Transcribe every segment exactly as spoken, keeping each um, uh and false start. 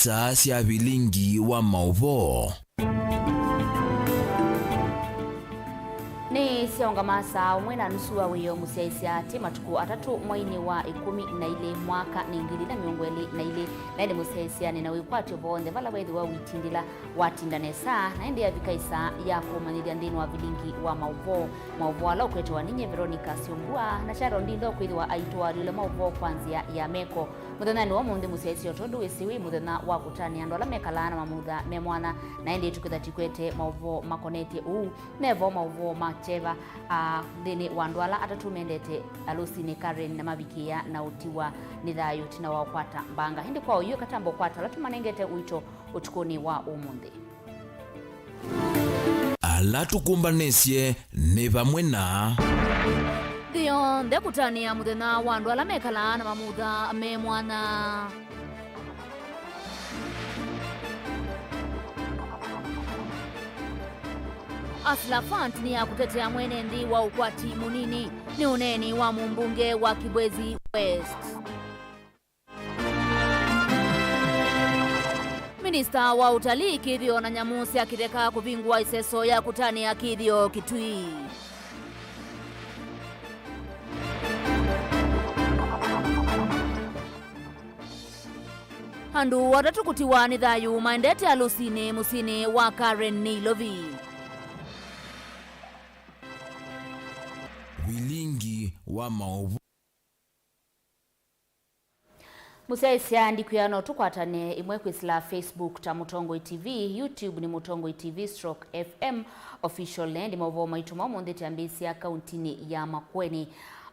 Star sya vilingi wa maũvoo. Nĩ syaũngama saa ũmwe na nusu wa wĩoo mũsyaĩĩsya atĩ matukũ atatũ mweinĩ wa ĩkũmi na ilĩ mwaka nĩ ngili na mĩongo ĩlĩ na ilĩ, na ĩndĩ mũsyaĩĩsya nĩ na wĩkwatyo vonthe vala wethĩwa ũitindĩla watinda nesa, na ĩndĩ yavika ĩsaa ya kũmanyĩthya nthĩnĩ wa vilingi wa maũvoo. Maũvoo ala ũkwetewa nĩ nyie Veronica Syombua, na Sharon Ndindo kwĩthĩwa aitũalyũla maũvoo kwa nzĩa ya meko. Mũthenyanĩ wa ũmũnthĩ mũsyaĩĩsya, o tondũ wĩsĩ wĩ mũthenya wa kũtanĩa andũ ala mekalaa na mamutha me mwanya, na ĩndĩ tũkĩtha tũkwete maũvoo makonetye ũu. Mevo maũvoo ma kyeva, a, nthĩnĩ wa andũ ala atatũ mendete alũsinĩ Karen na mavikĩĩa na ũtiwa nĩ thayũ ĩtina wa ũkwata mbanga. Ĩndĩ kwa ũiũ katambo kwata ala tũmanengete ũito ũtukũnĩ wa ũmũnthĩ. Ala tũkũmbanĩsye nĩ vamwe na nthĩ yonthe kũtanĩa mũthenya wa andũ ala mekalaa na mamutha me mwanya. Hustler Fund nĩ ya kũtetea mwene nthĩ wa ũkwati mũnini. Nĩ ũneeni wa mũmbunge wa Kibwezi West. Minista wa ũtalii, kĩthĩo na nyamũ sya kĩtheka kũvingũa ĩseso ya kũtanĩa kĩthĩo Kitui. Andũ atatũ kũtiwa nĩ thayũ maendete alũsinĩ mũsyĩnĩ wa Karen Nairobi. Vilingi wa maũvoo. Mũsyaĩĩsya, ndikwĩa no tũkwatane ĩmwe kwĩsĩla Facebook ta Mũtongoi T V, YouTube nĩ Mũtongoi T V stroke F M Official, na ĩndĩ maũvoo maitũ ma ũmũnthĩ twambĩĩsya kauntinĩ ya Makueni.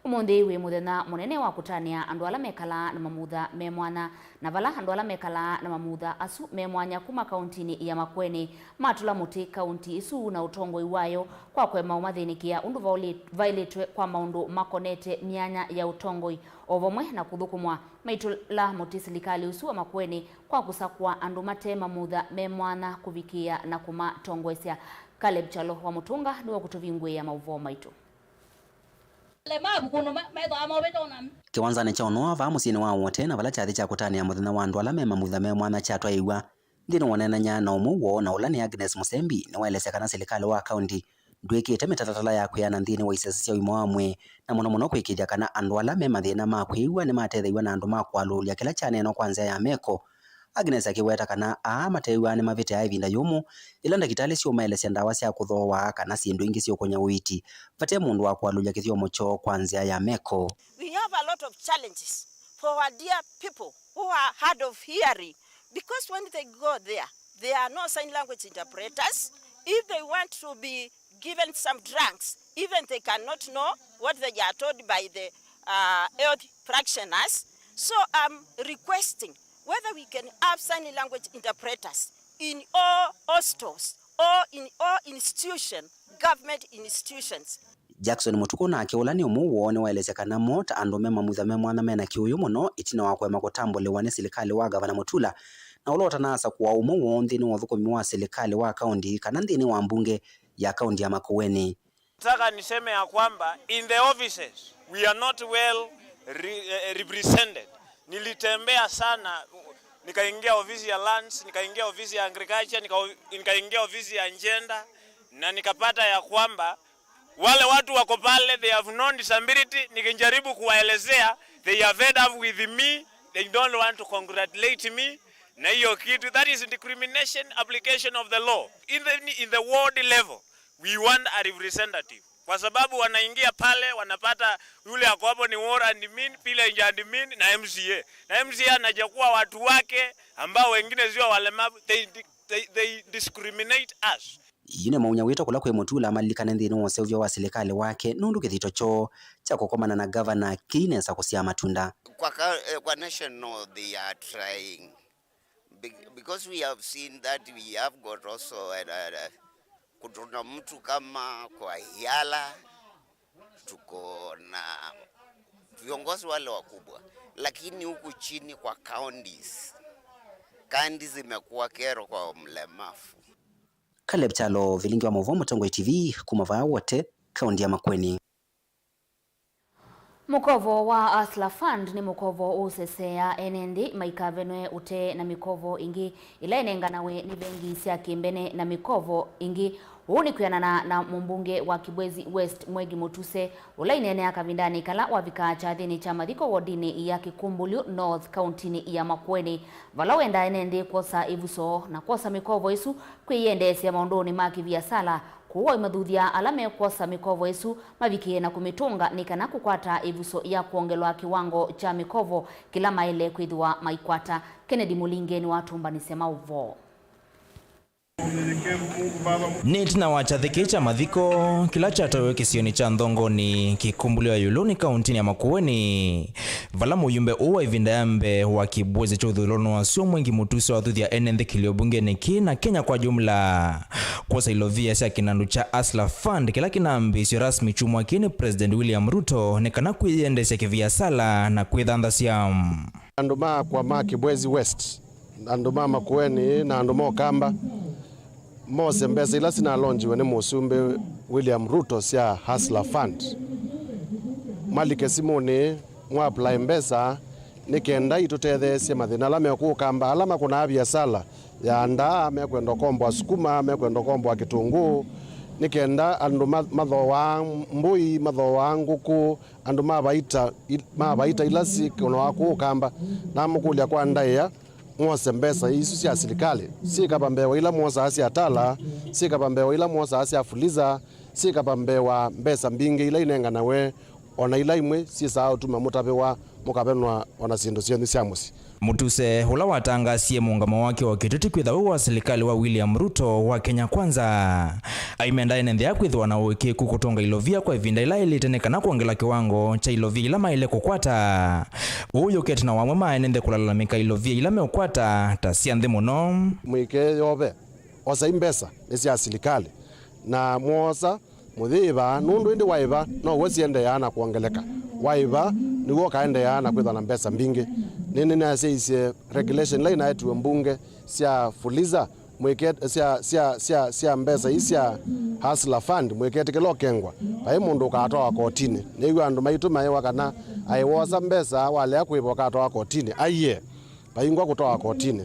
Ũmũnthĩ wĩ mũthenya mũnene wa kũtanĩa andũ ala mekalaa na mamutha me mwanya, na vala andũ ala mekalaa na mamutha asu me mwanya kuma kauntinĩ ya Makueni matũla mũtĩ kaunti ĩsu na ũtongoi wayo kwa kũema ũmathĩnĩkĩa ũndũ vaũlĩ-, vaĩlĩtwe kwa maũndũ makonete myanya ya ũtongoi, o vamwe na kũthũkũmwa maitũla mũtĩ silikalĩ ũsu wa Makueni kwa kũsakũa andũ mate mamutha me mwanya kũvikĩĩa na kũmatongoesya. Caleb Kyalo wa Mũtũnga nĩwe ũkũtũvingũĩa maũvoo maitũ. Kĩwanzanĩ kya Ũnoa vaa mũsyĩnĩ wa Wote, na vala kyathĩ kya kũtanĩa mũthenya wa andũ ala me mamutha me mwanya kyatwaĩĩw'a, nthĩnĩ wa ũneenany'a na ũmwe woo, na ũla nĩ Agnes Mũsembi, nĩwaelesya kana silikalĩ wa kaũnti ndwĩkĩte mĩtalatala ya kwĩana nthĩnĩ wa isese sya ũima wa mwĩĩ, na mũno mũno kwĩkĩĩthya kana andũ ala me mathĩna ma kwĩw'a nĩmatethew'a na andũ ma kũalyũlya kĩla kyaneenwa kwa nzĩa ya meko. Agnes akĩweta kana aa mateew'aa nĩmavĩtĩaa ĩvinda yũmũ yĩla ndakĩtalĩ syũmaelesya ndawa sya kũthooa kana syĩndũ ingĩ syĩũkũnya ũiiti vate mũndũ wa kũalyũlya kĩthyomo kyoo kwa nzĩa ya meko. We have a lot of challenges for our dear people who are hard of hearing, because when they go there, there are no sign language interpreters. If they want to be given some drugs, even they cannot know what they are told by the, uh, health practitioners. So I'm requesting whether we can have sign language interpreters in all hostels or in all institution, government institutions. Jackson Mũtukũ nake, ũla nĩ ũmwe woo, nĩwaelesya kana mo ta andũ me mamutha me mwanya mena kĩũyũ mũno ĩtina wa kũema kũtambũlĩwa nĩ silikalĩ wa Gavana Mutula, na ũla ũtanaasakũa ũmwe woo nthĩnĩ wa ũthũkũmi wa silikalĩ wa kaũnti kana nthĩnĩ wa mbunge ya kaũnti ya Makueni. Nataka niseme ya kwamba in the offices we are not well re-, eh, represented. Nilitembea sana, nikaingia ofisi ya lands, nikaingia ofisi ya agriculture, nika-, nikaingia ofisi ya gender, na nikapata ya kwamba wale watu wako pale, they have no disability. Nikijaribu kuwaelezea, they are fed up with me, they don't want to congratulate me. Na hiyo kitu, that is discrimination application of the law. In the, in the ward level, we want a representative. Kwa sababu wanaingia pale, wanapata yule ako hapo ni ward admin, village admin na M C A. Na M C A anachagua watu wake ambao wengine sio walemavu, they, they, they discriminate us. Yu nĩ maunya wĩto kũla kwĩ Mutula amalilikane nthĩnĩ wa ũseũvyo wa silikalĩ wake, nũndũ kĩthito kyoo kya kũkomana na gavana kĩinesa kũsyaa matunda. Kwa ka-, eh, kwa national they are trying. Be-, because we have seen that we have got also, uh, uh, uh, kuna mtu kama kwa Yala, tuko na viongozi wale wakubwa, lakini huku chini kwa counties, counties zimekuwa kero kwa mlemavu. Caleb Kyalo, vilingi wa maũvoo, Mũtongoi T V, kuma vaa Wote, kaunti ya Makueni. Mũkovo wa Hustler Fund nĩ mũkovo ũũseseea ene nthĩ maikavenwe ũtee na mĩkovo ĩngĩ ĩla ĩnenganawe nĩ vengi sya kĩmbene na mĩkovo ĩngĩ. Ũu nĩ kwĩanana na mũmbunge wa Kibwezi West, Mwengi Mutuse, ũla ineenea kavindanĩ kala wavikaa kyathĩnĩ kya mathiko wodinĩ ya Kĩkumbulyu North, kauntinĩ ya Makueni, vala wendaa ene nthĩ kwosa ĩvuso na kwosa mĩkovo ĩsu kwĩyendeesya maũndũnĩ ma kĩviasala, kũu aimathuthya ala mekwosa mĩkovo ĩsu mavikĩe na kũmĩtũnga nĩ kana kũkwata ĩvuso ya kwongelwa kĩwango kya mĩkovo kĩla maĩle kwĩthĩwa maikwata. Kennedy Mũlinge nĩwatũmbanĩsya maũvoo. Nĩ ĩtina wa kyathĩ kĩĩ kya mathiko kĩla kyatawe kĩsionĩ kya Nthongoni, Kĩkumbulyo ya Ĩũlũ nĩ kauntinĩ ya Makueni, vala mũyumbe ũũ wa ĩvinda ya mbee wa Kibwezi kya ũthũĩlonĩ wasyo Mwengi Mutuse wathuthya ene nthĩ kĩlio mbungenĩ kĩĩ na Kenya kwa jumla kwosa ilovia sya kĩnandũ kya Hustler Fund kĩla kĩnambĩĩsw'e rasmi kyumwa kĩĩ nĩ President William Ruto nĩ kana kwĩyendeesya kĩviasala na kwĩthanthasya. Andũ makwa ma Kibwezi West, andũ ma Makueni na andũ ma Ũkamba mose mbesa ila sinalonjiwe nĩ Mũsumbĩ William Ruto sya Hustler Fund. Malike simũnĩ, mwa apply mbesa nĩ kenda itũtetheesye mathĩna ala me kũũ Ũkamba, ala makũnaa viasala ya ndaa, mekwenda ũkomboa sukuma, mekwenda ũkomboa kĩtũngũũ, nĩ kenda andũ ma-, mathooaa mbũi, mathooaa ngũkũ, andũ ma vaita, i-, ma vaita ila syĩkũnawa kũũ Ũkamba. Namũkũlya kwa ndaĩa, mwose mbesa isu sya silikalĩ, syĩkava mbee wa ila mwosaa sya Tala, syĩkava mbee wa ila mwosaa sya Fuliza, syĩkava mbee wa mbesa mbingĩ ila inenganawe, o na ila imwe syĩsaa ũtuma mũtavĩwa mũkavenwa o na syĩndũ syenyu sya mũsyĩ. Mutuse, ũla watangaasie mũũngamo wake wa kĩteti kwĩtha wĩ wa silikalĩ wa William Ruto wa Kenya Kwanza, aimenda ene nthĩ aa kwĩthĩwa na ũĩkĩĩku kũtũnga ilovia kwa ĩvinda ĩla yaĩlĩte nĩ kana kwongela kĩwango kya ilovia ila maĩle kũkwata. Ũũ ũyũkĩte na wamwe ma ene nthĩ kũlalamĩka ilovia ila meũkwata ta sya nthĩ mũno. Mũikeyove, osai mbesa nĩ sya silikalĩ, na mwosa mũyĩĩva, nũndũ ĩndĩ waĩva now'o siendeeaa na kwongeleka. Waĩva nĩw'o ũkaendeeaa na kwĩthwa na mbesa mbingĩ. Nĩnĩnasyaisye regulation ila inaetiwe mbunge sya Fuliza, mwĩke-, sya, sya, sya, sya mbesa ii sya Hustler Fund, mwĩketĩkĩla ũkengwa, vai mũndũ ũkatwawa kotinĩ. Nĩw'a andũ maitũ maĩwa kana aĩ wosa mbesa walea kũĩva ũkatwawa kotinĩ. Aiee. Vaingwa kũtwawa kotinĩ.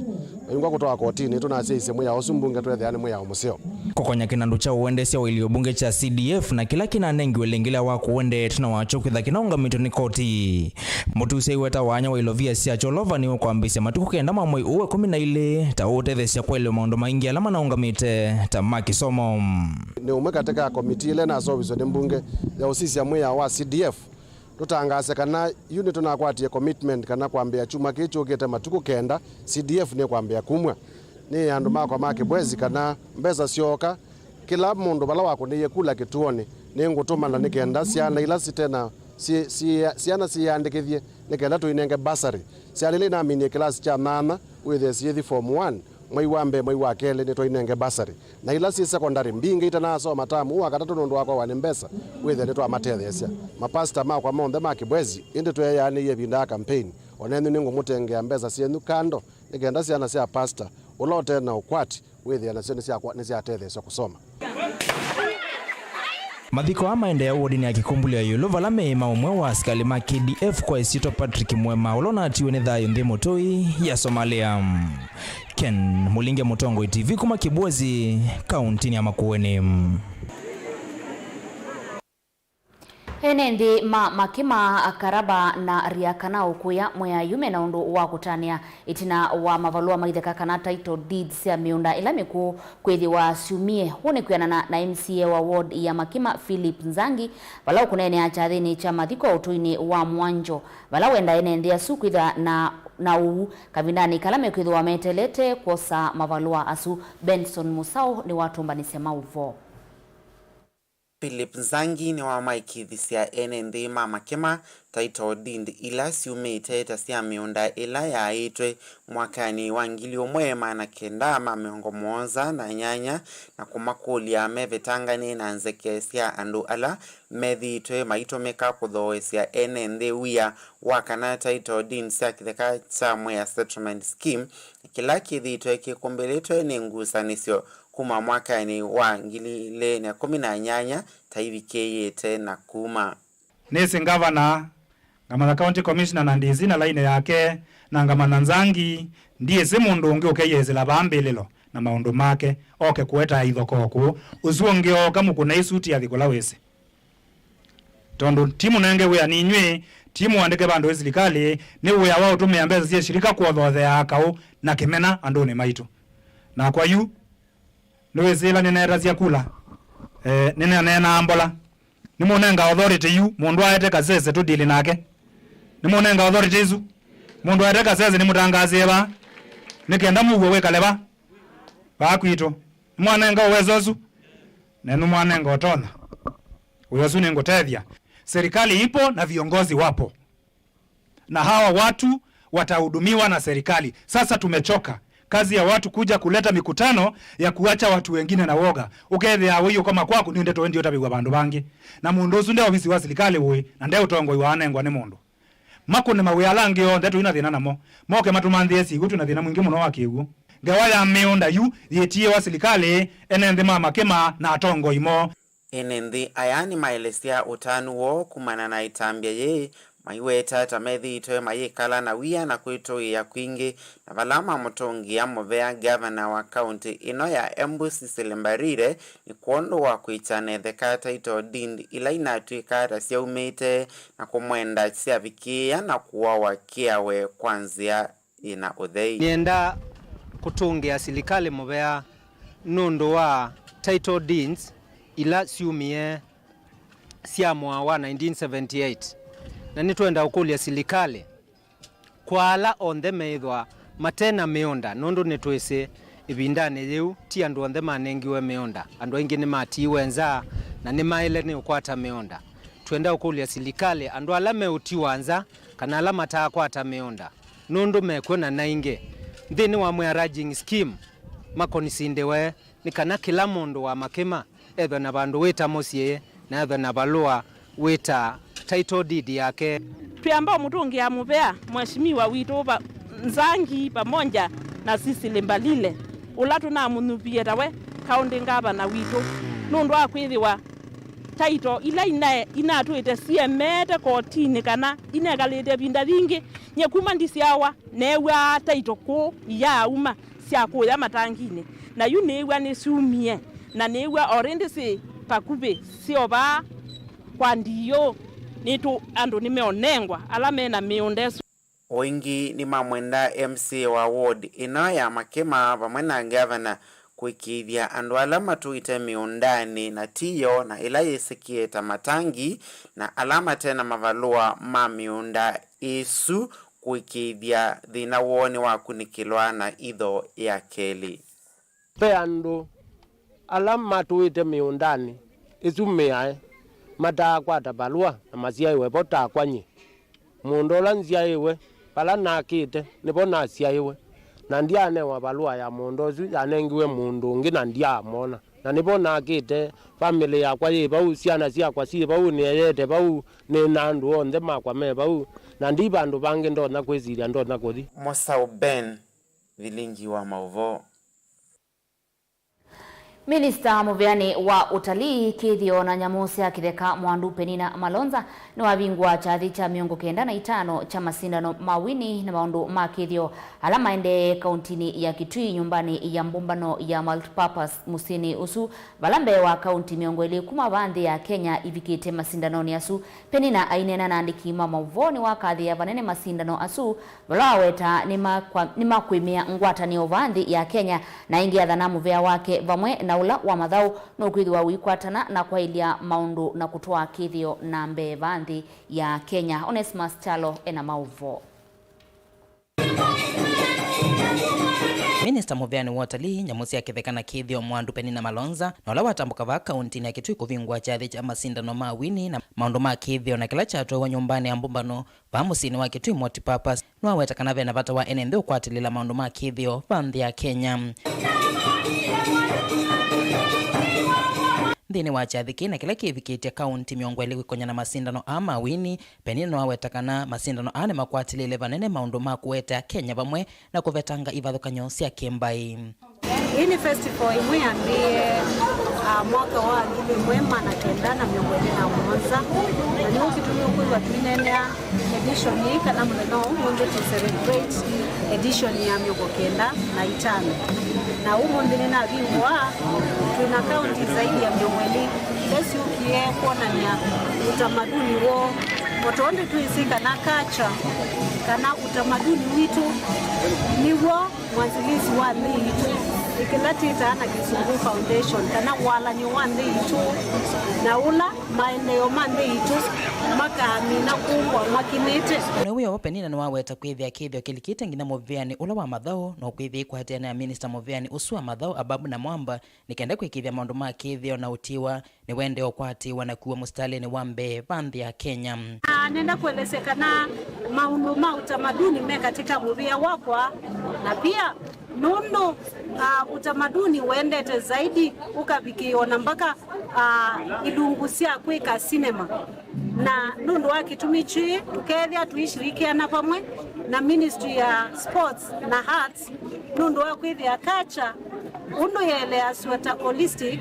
Vaingwa kũtwawa kotinĩ, tũnasyaisye mwĩao ũsu mbunge tweethĩa nĩ mwĩao mũseo. Kũkonya kĩnandũ kya ũendesya wa ilio mbunge kya C D F na kĩla kĩnanengiwe lĩngĩla wa kũendeea ĩtina wakyo kwĩtha kĩnaũngamĩtwe nĩ koti. Mũtuse aiweta wanya wa ilovia sya Cholova nĩũkwambĩĩsya matukũ kenda ma mwei ũũ wa ĩkũmi na ilĩ ta ũũtetheesya kwaĩlw'a maũndũ maingĩ ala manaũngamĩte ta ma kĩsomo. Nĩ ũmwe katĩ ka komitii ĩla ĩnaseũviswe nĩ mbunge ya ũsisya mwĩao wa C D F. Tũtangaase kana yu nĩtũnakwatie commitment kana kwambĩĩa kyumwa kĩĩ kyũkĩte matukũ kenda, C D F nĩkwambĩĩa kumw'a. Nĩ andũ makwa ma Kĩbwezi kana mbesa syooka, kĩla mũndũ vala wakũnĩie kula kĩtuonĩ, nĩngũtũmana nĩ kenda syana ila sitena, si, si, syana siyĩandĩkĩthye nĩ kenda tũinenge bursary. Syana ila inaminie kĩlasi kya nyanya, wĩthĩe syĩthi form one, mwei wa mbee, mwei wa kelĩ, nĩtwainenge bursary. Na ila syĩ secondary, mbingĩ itanasoma tamu wa katatũ nũndũ wa kwawa nĩ mbesa, wĩthĩe nĩtwamatetheesya. Mapasita makwa monthe ma Kĩbwezi, ĩndĩ tweeanĩie ĩvinda ya campaign. O nenyu nĩngũmũtengea mbesa syenyu kando, nĩ kenda syana sya pasita ũla ũte na ũkwati, wĩthĩe nasyo nĩsyakwa-, nĩsyatetheesya kũsoma. Mathiko aa maendeea wodinĩ ya Kĩkumbulyo ya Ĩũlũ, vala meĩma ũmwe wa asikalĩ ma K D F kwa ĩsyĩtwa Patrick Mwema, ũla ũnatiwe nĩ thayũ nthĩ mũtũi ya Somalia. Ken Mũlinge, Mũtongoi T V, kuma Kĩbwezi, kauntinĩ ya Makueni. Ene nthĩ ma Makima, Karaba na Riakana ũkũya Mwea yu mena ũndũ wa kũtanĩa ĩtina wa mavalũa ma itheka kana title deeds sya mĩũnda ĩla mĩkũũ kwĩthĩwa syumie. Ũũ nĩ kwĩanana na M C A wa ward ya Makima, Philip Nzangi, vala ũkũneenea kyathĩnĩ kya mathiko ũtũinĩ wa Mwanjo, vala wenda ene nthĩ asu kwĩthwa na, na ũu kavindanĩ kala mekwĩthĩwa meteelete kwosa mavalũa asu. Benson Mũsaũ nĩwatũmbanĩsya maũvoo. Philip Nzangi nĩwamaĩkĩĩthisya ene nthĩ ma Makima title deed ila syumĩte ta sya mĩũnda ĩla yaaĩtwe mwakanĩ wa ngili ũmwe maana kenda ma mĩongo mũonza na nyanya, na kũmakũlya mevetanganĩ na nzeke sya andũ ala methĩĩtwe maitũmĩka kũthooesya ene nthĩ wia wa kana title deed sya kĩtheka kya Mwea Settlement Scheme, kĩla kĩthĩĩtwe kĩkũmbĩlĩtwe nĩ ngusanĩsyo kuma mwakanĩ wa ngili ilĩ na ĩkũmi na nyanya ta ivikĩĩte na kuma. Nĩsĩ ngavana Ngamanya County Commissioner na D C na lainĩ yake, na ngamanya Nzangi, ndyĩsĩ mũndũ ũngĩ ũkeĩsĩla vaa mbĩlĩlo na maũndũ make, oke kũetaa ithokoo kũũ. Ũsu ũngĩ ooka mũkũna isuti athi kũla wĩsĩ. Tondũ ti mũnenge wĩa ninyw'ĩ, ti mũandĩke vandũ wĩ silikalĩ, nĩ wĩa wa ũtũmĩa mbesa sya shirika kũothoothea akaũ na kĩmena andũnĩ maitũ. Nakwa yu, nĩwĩsĩ ĩla nĩneetasya kula, eh, nĩnaneenaa mbola. Nĩmũnenga authority yu, mũndũ aete kasese tũdili nake. Nĩmũnenga authority isu. Mũndũ aete kasese nĩmũtangaasĩe vaa. Nĩ kenda mũuo wĩkale va. Vaa kwitũ. Nĩmwanenga ũwezo ũsu. Na nĩmwanenga ũtonya. Wĩa ũsu nĩngũtethya. Serikali ipo na viongozi wapo. Na hawa watu watahudumiwa na serikali. Sasa tumechoka. Kazi ya watu kuja kuleta mikutano ya kuacha watu wengine na woga. Ũkethĩa wĩ ũkoma kwaku nĩ ndeto ĩndĩ ũtavĩw'a vandũ vangĩ. Na mũndũ ũsu nde ovisi wa silikalĩ ũĩ, na nde ũtongoi waanengwa nĩ mũndũ. Makũne mawĩa ala angĩ onthe tũi na thĩna namo. Moke matũmanthĩe syĩw'ũ twĩ na thĩna mwingĩ mũno wa kĩw'ũ. Ngewa ya mĩũnda yu yĩtiĩwa silikalĩ, ene nthĩ ma makĩma na atongoi moo. Ene nthĩ aya nĩmaelesya ũtanu woo kumana na ĩtambya yĩĩ, maiweta ta methĩĩtwe mayĩkala na wia na kwĩtũĩĩa kwingĩ, na vala mamũtũngĩa mũvea ngavana wa kaũntĩ ĩno ya Embu Cecily Mbarire nĩ kwondũ wa kwĩkya na etheka title deed ila inatw'ĩka ta syaumĩte na kũmwenda syavikĩĩa na kũawa kĩawe kwa nzĩa yĩna ũthei. Nĩenda kũtũngĩa silikalĩ mũvea nũndũ wa title deeds ila syumie sya mwaa wa nineteen seventy-eight. Na nĩtwenda ũkũlya silikalĩ, kwa ala onthe meĩthwa mate na mĩũnda, nũndũ nĩtwĩsĩ ĩvindanĩ yĩu ti andũ onthe manengiwe mĩũnda, andũ aingĩ nĩmatiiwe nza na nĩmaĩle nĩ ũkwata mĩũnda. Twenda ũkũlya silikalĩ, andũ ala meũtiwa nza kana ala mataakwata mĩũnda, nũndũ mekw'o na naingĩ nthĩnĩ wa Mwea Ranching Scheme, makonisindĩwe nĩ kana kĩla mũndũ wa makĩma ethwe na vandũ wĩta mũsyĩ na ethwe na valũa wĩta title deed yake. Twĩamba ũmũtũngĩa mũvea Mheshimiwa witũ va-, Nzangi pamoja na Cecily Mbalile, ũla tũnamũnyuvie tawe county ngavana witũ, nũndũ wa kwĩthĩwa title ila inae-, inatwĩte siemete kotinĩ kana inekalĩte ĩvinda yingĩ. Nyie kuma ndisyawa, neew'aa title kũũ iyaauma sya kũya matanginĩ, na yu nĩĩw'a nĩsyumie, na nĩĩw'a already syĩ vakuvĩ syovaa kwa D O. Nĩtũ andũ nĩmeũnengwa ala me na mĩũnda ĩsu. O ĩngĩ nĩmamwenda M C A wa ward ĩno ya Makĩma vamwe na ngavana kũĩkĩĩthya andũ ala matũĩte mĩũndanĩ na tiyo na ĩla yĩsĩkĩe ta matangi na ala mate na mavalũa ma mĩũnda ĩsu kũĩkĩĩthya thĩna woo nĩwakunĩkĩlwa na itho ya kelĩ. Ve andũ ala matũĩte mĩũndanĩ ĩsu mĩae, mataakwata valũa na masyaĩwe vo takwa nyie. Mũũnda ũla nsyaĩwe, vala nakĩte, nĩvo nasyaĩwe, na ndyaanewa valũa ya mũũnda ũsu yanengiwe mũndũ ũngĩ na ndyaamwona. Na nĩvo nakĩte, famĩlĩ yakwa yĩ vau, syana syakwa syĩ vau, nĩeyete vau, nĩ na andũ onthe makwa me vau, na ndi vandũ vangĩ ndonya kwĩsilya ndonya kũthi. Mũsaũ Ben, Vilingi wa Maũvoo. Minista mũveanĩ wa ũtalii, kĩthĩo na nyamũ sya kĩtheka, Mwandu Penina Malonza, nĩwavingũa kyathĩ kya mĩongo kenda na itano kya masindano ma wini na maũndũ ma kĩthĩo ala maendee kauntinĩ ya Kitui, nyũmbanĩ ya mbũmbano ya Multipurpose mũsyĩnĩ ũsu, vala mbee wa kaunti mĩongo ĩlĩ kuma vaa nthĩ ya Kenya ivikĩte masindanonĩ asu. Penina aineena na andĩki ma maũvoo nĩwakathĩĩa vanene masindano asu, vala waweta nĩmakwa-, nĩmakwĩmĩa ngwatanĩo vaa nthĩ ya Kenya, na ĩngĩ athana mũvea wake vamwe na ũla wa mathaũ nũkwĩthĩwa ũikwatana na kwaĩlya maũndũ na kũtwaa kĩthĩo na mbee vaa nthĩ ya Kenya. Onesmus Kyalo ena maũvoo. Minista mũveanĩ wa ũtalii, nyamũ sya kĩtheka na kĩthĩo, Mwandu Penina Malonza, na ũla watambũka vaa kauntinĩ ya Kitui kũvingũa kyathĩ kya masindano ma wini na maũndũ ma kĩthĩo na kĩla kyatwaiwa nyũmbanĩ ya mbũmbano vaa mũsyĩnĩ wa Kitui Multipurpose, nĩwaweta kana ve na vata wa ene nthĩ ũkwatĩlĩla maũndũ ma kĩthĩo vaa nthĩ ya Kenya. Nthĩnĩ wa kyathĩ kĩĩ na kĩla kĩvikĩtye kaunti mĩongo ĩlĩ kwĩkonya na masindano aa ma wini, Penina nĩwaweta kana masindano aa nĩmakwatĩlĩle vanene maũndũ ma kũete Akenya vamwe na kũvetanga ivathũkany'o sya kĩmbaĩ. Ĩĩ nĩ festival ĩmwe yambĩĩe, a, Mwaka wa ngili ĩmwe maana kenda na mĩongo ĩlĩ na mũonza, na nĩw'o kĩtumi ũkwĩw'a twĩneenea edition ĩĩ, kana mũthenya wa ũmũnthĩ tũ celebrate edition ya mĩongo kenda na itano. Na ũmũnthĩ nĩnavingũa, twĩna kaunti zaidi ya mĩongo ĩlĩ ila syũkie kwonany'a ũtamaduni woo, o tondũ twĩsĩ kana culture, kana ũtamaduni witũ nĩw'o mwanzilishi wa nthĩ yitũ, ĩkĩla twĩtaa na Kĩsũngũ foundation, kana walany'o wa nthĩ yitũ, na ũla maendeeo ma nthĩ yitũ makamina kũngwa makinĩte. Mwene wĩa wa Penina nĩwaweta kwĩthĩa kĩthĩo kĩlikĩte nginya mũvĩanĩ ũla wa mathaũ, no kwĩthĩa ĩkwatĩanĩa minista mũvĩanĩ ũsu wa mathaũ Ababu Namwamba nĩ kenda kwĩkĩĩthya maũndũ ma kĩthĩo na ũtiĩwa nĩwaendee ũkwatĩĩwa na kuwa mũsitalĩnĩ wa mbee va nthĩ ya Kenya. Ah, nenda kuelezea kana maũndũ ma utamaduni me katika mũvĩa wakwa, na pia nũndũ, ah, utamaduni wendete zaidi ũkavikĩĩwa na mpaka, ah, ilungu sya kwĩka sinema. Na nũndũ wa kĩtumi kĩĩ, tũkeethĩa tũishirikiana vamwe na Ministry ya Sports na Arts, nũndũ wa kwĩthĩa culture ũndũ yeleasw'a ta holistic,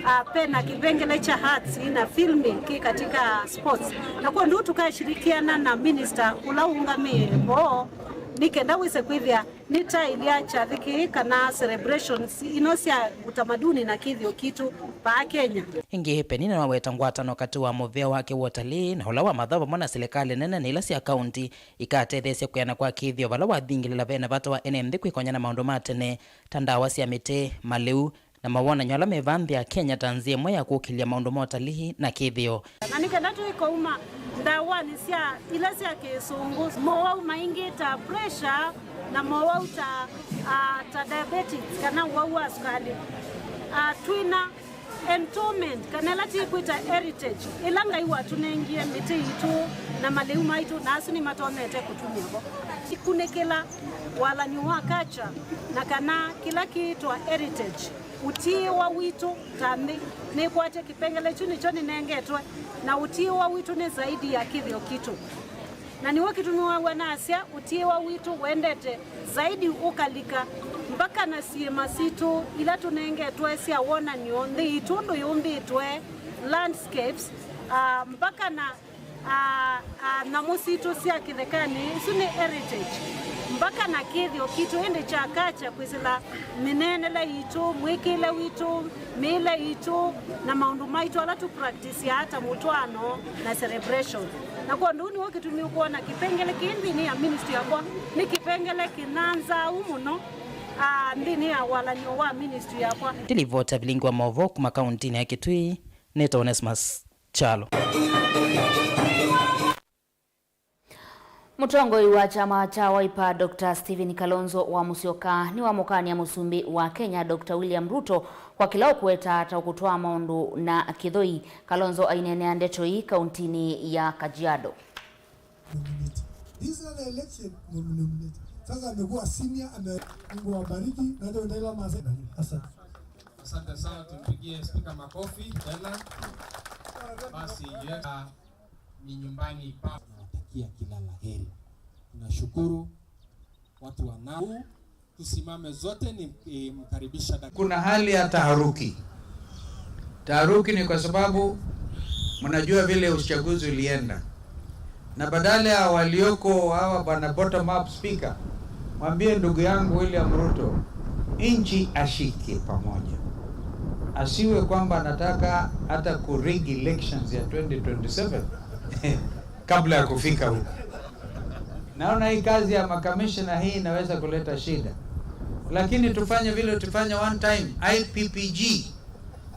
ah, pena kĩvengele kya arts na filming kĩ katika sports. Na kwondũ tũkashirikiana na minister ũla ũũngamĩe voo, nĩ kenda wĩse kwĩthĩa nĩtaĩlya kyathĩ kĩĩ kana celebrations ino sya utamaduni na kĩthĩo kitũ vaa Kenya. Ĩngĩ, Penina nĩwaweta ngwatano katĩ wa mũvĩa wake wa ũtalii na ũla wa mathaũ vamwe na silikalĩ nene na ila sya kaunti ikatetheesya kwĩana kwa kĩthĩo vala wathingĩlĩla vena vata wa ene nthĩ kwĩkony'a na maũndũ ma tene ta ndawa sya mĩtĩ, malĩu, na mawonany'o ala me vaa nthĩ ya Kenya ta nzĩa ĩmwe ya kũkĩlya maũndũ ma ũtalii na kĩthĩo. Na nĩ kenda tũikauma ndawanĩ sya ila sya kĩsũngũ, mowau maingĩ ta pressure na mowau ta, ah, ta diabetics kana ũwau wa sukalĩ. Ah, twĩna endowment, kana ĩla tĩkwĩta heritage, ĩla Ngai watũnengie mĩtĩ yitũ na malĩu maitũ, na asu nĩmatonyete kũtumĩa vo. Ikunĩkĩla walany'o wa culture, na kana kĩla kĩĩtwa heritage, ũtiĩwa witũ ta nthĩ. Nĩkwatya kĩpengele kyu nĩkyo nĩnengetwe, na ũtiĩwa witũ nĩ zaidi ya kĩthĩo kitũ. Na nĩw'o kĩtumi waw'a nasya ũtiĩwa witũ wendete zaidi ũkalika mpaka na syĩma sitũ ila tũnengetwe sya wonany'o nthĩ yitũ ũndũ yũmbĩtwe, landscapes, ah, mpaka na, ah, ah, nyamũ sitũ sya kĩthekanĩ, isu nĩ heritage, mpaka na kĩthĩo kitũ ĩndĩ kya culture kwĩsĩla mĩneenele yitũ, mwĩkĩĩle witũ, mĩĩle yitũ, na maũndũ maitũ ala tũ practice-aa ta mũtwaano na celebration. Na kwondũ ũu nĩw'o kĩtumi ũkwona kĩpengele kĩĩ nthĩnĩ ya ministry yakwa nĩ kĩpengele kĩnyanzau mũno, ah, nthĩnĩ ya walany'o wa ministry yakwa. Ndilivota vilingi wa maũvoo kuma kauntinĩ ya Kitui, nĩtawa Onesmus Kyalo. Mũtongoi wa kyama kya Wiper, Doctor Stephen Kalonzo wa Musyoka, nĩwamũkany'a mũsumbĩ wa Kenya, Doctor William Ruto, kwa kĩla ũkũweta ta ũkũtwaa maũndũ na kĩthũi. Kalonzo aineenea ndeto ii kauntinĩ ya Kajiado. This is the election nominate. Sasa amekuwa senior, ame-, Mungu awabariki, na ndio ndio mase-, asante. Asante sana, tumpigie spika makofi tena. Basi, yeah. Ni nyumbani pa. Nawatakia kila la heri. Tunashukuru watu wa Nau. Tusimame zote ni, eh, mkaribisha dak- Kuna hali ya taharuki. Taharuki ni kwa sababu mnajua vile uchaguzi ulienda. Na badala ya walioko hawa bwana bottom up speaker, mwambie ndugu yangu William Ruto, nchi ashike pamoja. Asiwe kwamba anataka hata ku rig elections ya twenty twenty-seven kabla ya kufika huko. Naona hii kazi ya makamishna hii inaweza kuleta shida. Lakini tufanye vile tufanya one time, I P P G.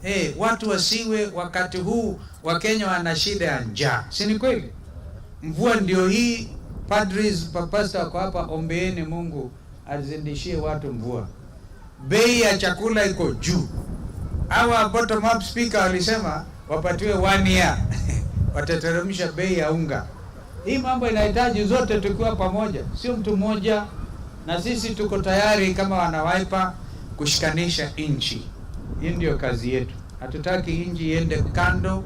Eh, watu wasiwe wakati huu Wakenya wana shida ya njaa. Si ni kweli? Mvua ndio hii, padres, papasta wako hapa, ombeeni Mungu azindishie watu mvua. Bei ya chakula iko juu. Hawa bottom up speaker walisema wapatiwe one year. Watateremsha bei ya unga. Hii mambo inahitaji zote tukiwa pamoja, sio mtu mmoja, na sisi tuko tayari kama wana Wiper kushikanisha nchi. Hii ndio kazi yetu. Hatutaki nchi iende kando,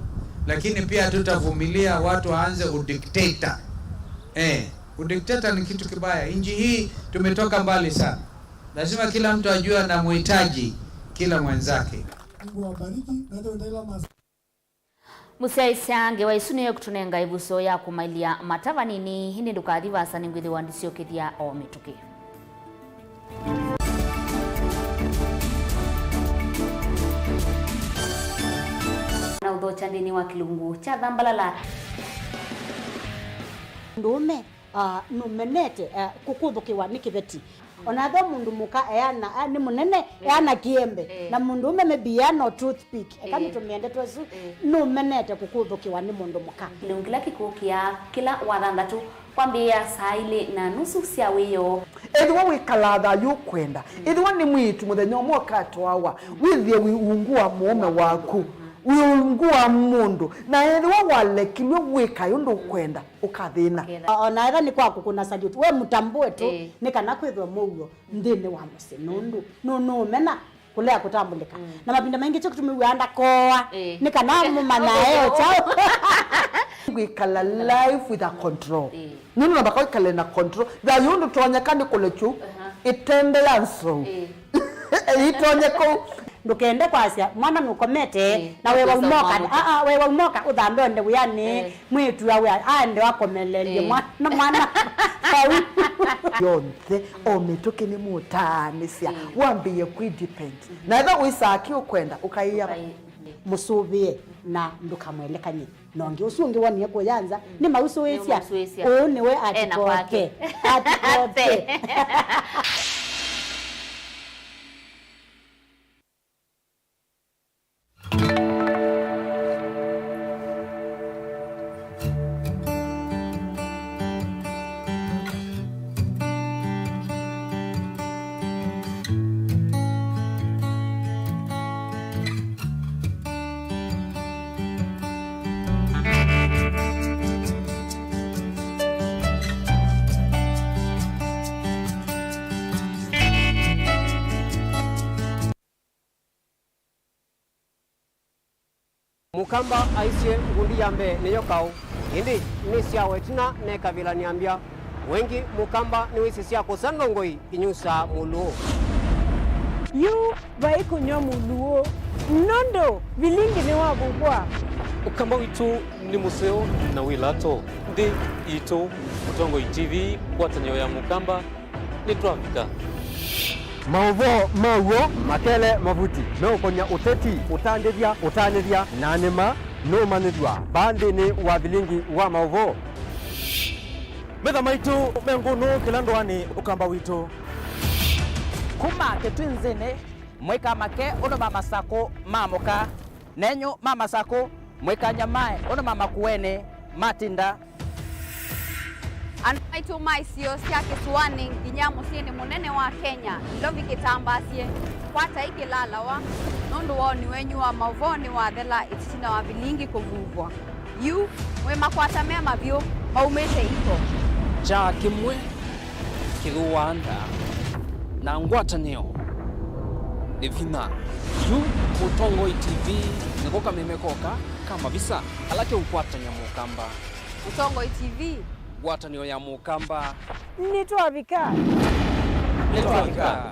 lakini pia hatutavumilia watu waanze udikteta. Eh, udikteta ni kitu kibaya. Nchi hii tumetoka mbali sana. Lazima kila mtu ajue anamhitaji kila mwenzake. Mungu awabariki, na hata endelea mas- Mũsyaĩĩsya, ngewa ĩsu nĩyo ĩkũtũnenga ĩvuso ya kũmaĩlya mata vanini, ĩndĩ ndũkathi vaasa, nĩngwĩthĩwa ndĩsyokethya o mĩtũkĩ. Na ũthokya nthĩnĩ wa kĩlungu kya Thambalala. Mũndũũme, ah, nũmenete, ah, kũkũthũkĩwa nĩ kĩveti. Ona ethĩwa mũndũ mũka eana, ah, nĩ mũnene, eana kĩembe. Eh. Na mũndũũme maybe eana o toothpick. Eka nĩtũmĩende twesu, nũmenete kũkũthũkĩwa nĩ mũndũ mũka. Kĩlungu kĩla kĩkũkĩa kĩla Wathanthatũ kwambĩĩa saa ilĩ na nusu sya wĩoo. Ethĩwa wĩkalaa thayũ ũkwenda, ethĩwa nĩ mwĩĩtu mũthenya ũmwe ũkatwawa, wĩthĩe wĩ ungu wa mũũme waku, wĩ ungu wa mũndũ, na ethĩwa walekilw'e wĩkae ũndũ ũkwenda, ũkathĩna. O-, ona ethĩwa nĩ kwa kũkũna salute, we mũtambũe tu, nĩ kana kwĩthwe mũuo nthĩnĩ wa mũsyĩ, nũndũ nũ-, nũũmena kũlea kũtambũlĩka. Na mavinda maingĩ kyo kĩtumi wĩaa ndakoa, nĩ kana mũmanyae o kyaũ. Kwĩkala life with a control. Nũndũ namba kwĩkale na control. Thayũ ndũtonyeka nĩ kũlekyu ĩtende ya nsou. Ĩtonye kũu. Ndũkende kwasya mwana nũkomete na wewa umoka. Aa, wewa umoka ũthambe onde wĩanĩ. Mwĩĩtu awe aende akomelelye mwana, mwana vau. Yonthe, o mĩtũkĩ nĩmũtaanĩsya, wambĩĩe kwĩdepend. Na ethĩwa wĩsaa kĩ ũkwenda, ũkaĩa. Mũsũvĩe na ndũkamwelekany'e na ũngĩ. Ũsu ũngĩ wonie kũya nza, nĩmausũĩsya. Nĩmausũĩsya. Ũũ nĩwe atikote. Atikote. Mũkamba aisye, ngundi ya mbee nĩyo kaũ, ĩndĩ nĩsyawa ĩtina nekavĩla nĩambya. Wengĩ Mũkamba nĩwĩsĩ sya kũsa ndongoi inyusaa mũlũũ. Yu vai kũnyw'a mũlũũ, nũndũ vilingi nĩwavuvwa. Ũkamba witũ nĩ mũseo na wĩ lato. Nthĩ itũ, Mũtongoi T V, ngwatanĩo ya Mũkamba. Nĩtwavika. Maũvoo ma w'o makele mavuti meũkonya ũteti, ũtandĩthya, ũtanĩthya, na nĩma nũũmanyĩthw'a vaa nthĩnĩ wa vilingi wa maũvoo. Metha maitũ me ngũnũ kĩla ndũanĩ Ũkamba witũ. Kuma Kĩtwinzĩnĩ, mũikamake ũndũ ma Masakũ ma mũka. Nenyu ma Masakũ, mũikanyamae ũndũ ma Makueni matinda. Andũ maitũ ma isio sya kĩsũanĩ nginya mũsyĩnĩ mũnene wa Kenya, Nairobi kĩtambaasye, kwatai kĩlalawa, nũndũ woni wenyu wa maũvoo nĩwathela ĩtina wa vilingi kũvuvwa. Yu, mwĩ makwata me mavyũ maumĩte iko. Kyaa kĩmwe kĩthũaa ndaa, na ngwatanĩo nĩ vinya. Yu Mũtongoi T V nĩko kameme koka ka mavisa kala keũkwatany'a Mũkamba. Mũtongoi T V. Ngwatanĩo ya Mũkamba. Nĩtwavika. Nĩtwavika.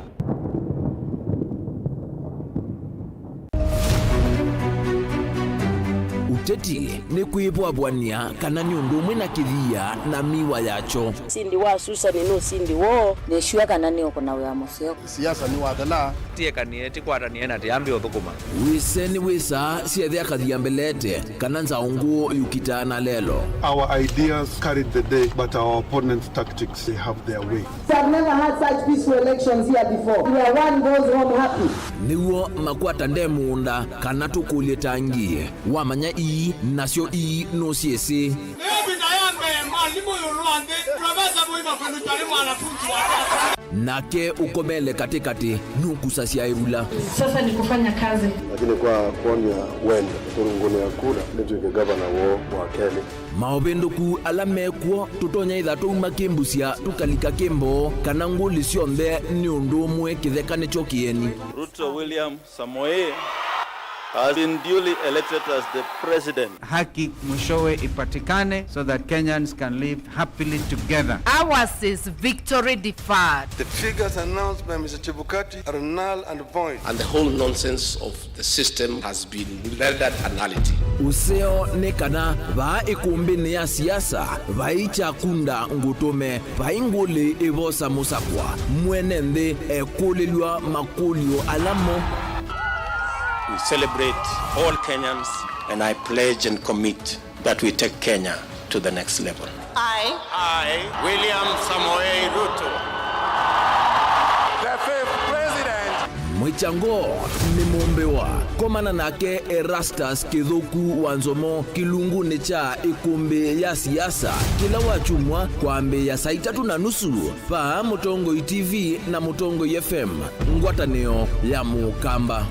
Ũteti nĩ kwĩvwavw'ania kana nĩ ũndũ ũmwe na kĩthia na mĩwa yakyo. Ũsindi wa Susani nĩ ũsindi woo. Nĩsw'a kana nĩũkũna wĩa mũseo. Siasa nĩwathela. Tiekanie, tikwatanĩe na tiambe ũthũkũma. Wĩse nĩwĩsaa syethĩa kathia mbelete kana nzaũ ngũũ yũkitaa na lelo. Our ideas carried the day, but our opponents' tactics, they have their way. I've never had such peaceful elections here before, where one goes home happy. Nĩw'o makwata nde mũũnda kana tũkũlye tangi. Wamanya ii, nasyo ii nũsyĩsĩ. Nĩyo ĩvinda ya mbee mwalimũ ĩũlũ wa nthĩ, Profesa Mũima kwĩlũtwa nĩ mwanafunzi wake. Nake ũkomele katĩkatĩ nũkusasya ĩvula. Sasa ni kufanya kazi. Lakini kwa kuonia wendo, kũrũngũlĩa kura, nĩtw'ĩke gavana woo wa kelĩ. Maũvĩndũku ala mekw'o, tũtonya ĩtha twauma kĩmbusya tũkalika kĩmboo, kana ngũlĩ syonthe nĩ ũndũ ũmwe kĩtheka nĩkyo kĩeni. Ruto William Samoei. has been duly elected as the president. Haki mwishowe ipatikane so that Kenyans can live happily together. Ours is victory deferred. The figures announced by Mister Chebukati are null and void. And the whole nonsense of the system has been rendered a nullity. Ũseo nĩ kana vaa ĩkũmbĩnĩ ya siasa vai kyakunda ngũtũme, vai ngũlĩ ĩvosa mũsakwa, mwene nthĩ ekũlĩlw'a makũlyo ala mo. We celebrate all Kenyans, and I pledge and commit that we take Kenya to the next level. I, I, William Samoei Ruto, the fifth president. Mwĩkyango nĩ mũmbĩwa. Komana nake Erastus Kĩthũku wa Nzomo kĩlungunĩ kya ĩkũmbĩ ya siasa kĩla wakyumwa kwambĩĩa saa itatũ na nusu vaa Mũtongoi T V na Mũtongoi F M, ngwatanĩo ya Mũkamba.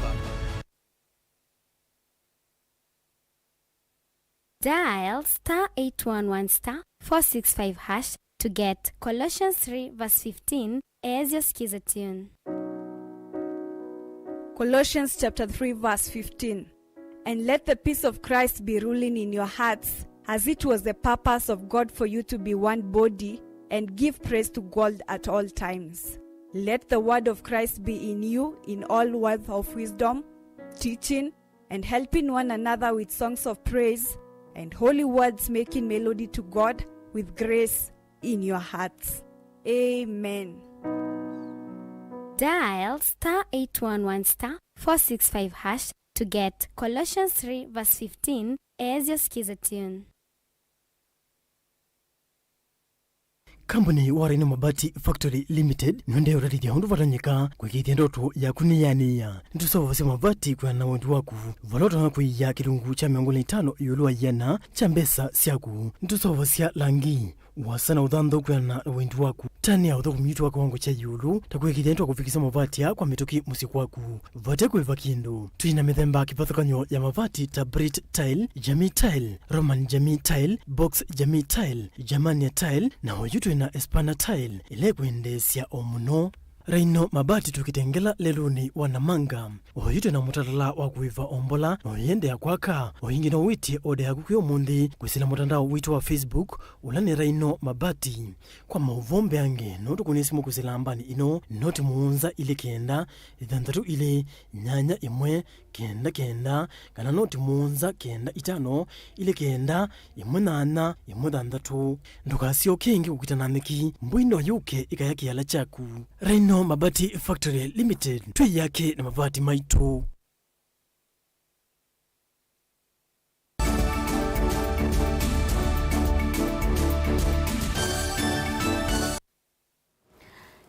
Dial star eight one one star four six five hash to get Colossians three verse fifteen as your skiza tune. Colossians chapter three verse fifteen. And let the peace of Christ be ruling in your hearts, as it was the purpose of God for you to be one body, and give praise to God at all times. Let the word of Christ be in you in all words of wisdom, teaching, and helping one another with songs of praise and holy words, making melody to God with grace in your hearts. Amen. Dial star eight one one star four six five hash to get Colossians three verse fifteen as your skiza tune. Kambuni wa Rhino Mabati Factory Limited nĩũendee ũtatĩthya ũndũ vatonyeka kũĩkĩĩthya ndoto yaku nĩyanĩĩa. Nĩtũseũvasya mavati kwĩana na wendi waku, vala ũtonya kũia kĩlungu kya mĩongo ĩlĩ na itano ĩũlũ wa ĩana kya mbesa syaku. Nĩtũseũvasya langi, ũasa na ũthanthau kwĩana na wendi waku. Tani ya ũthũkũmi witũ wa kĩwango kya ĩũlũ ta kũĩkĩĩthya nĩtwakũvikĩsya mavati aa kwa mĩtũkĩ mũsyĩ kwaku vate kũĩva kĩndũ. Twĩ na mĩthemba kĩvathũkany'o ya mavati ta Brit Tile, Jamii Tile, Roman Jamii Tile, Box Jamii Tile, Germania Tile, na oyu twĩ na Espana Tile ĩla ĩkwendeesya o mũno. Rhino Mabati twĩ Kitengela lelũnĩ wa Namanga. Oyu twĩ na mũtalatala wa kũĩva o mbola na ũyĩendeea kwaka. O ĩngĩ no wĩtye oda yaku kwĩ ũmũnthĩ kwĩsĩla mũtandao witũ wa Facebook, ũla nĩ Rhino Mabati. Kwa maũvoo mbeange, no tũkũnĩe simũ kwĩsĩla nambani ĩno, noti mũonza ilĩ kenda, ĩthanthatũ ilĩ, nyanya ĩmwe, kenda kenda, kana noti mũonza kenda itano, ilĩ kenda, ĩmwe nyanya, ĩmwe thanthatũ. Ndũkasyoke ĩngĩ kũkita na nyeki, mbũi no yũke ĩkaya kĩala kyaku. Rhino Mabati Factory Limited, twĩ yake na mavati maitũ.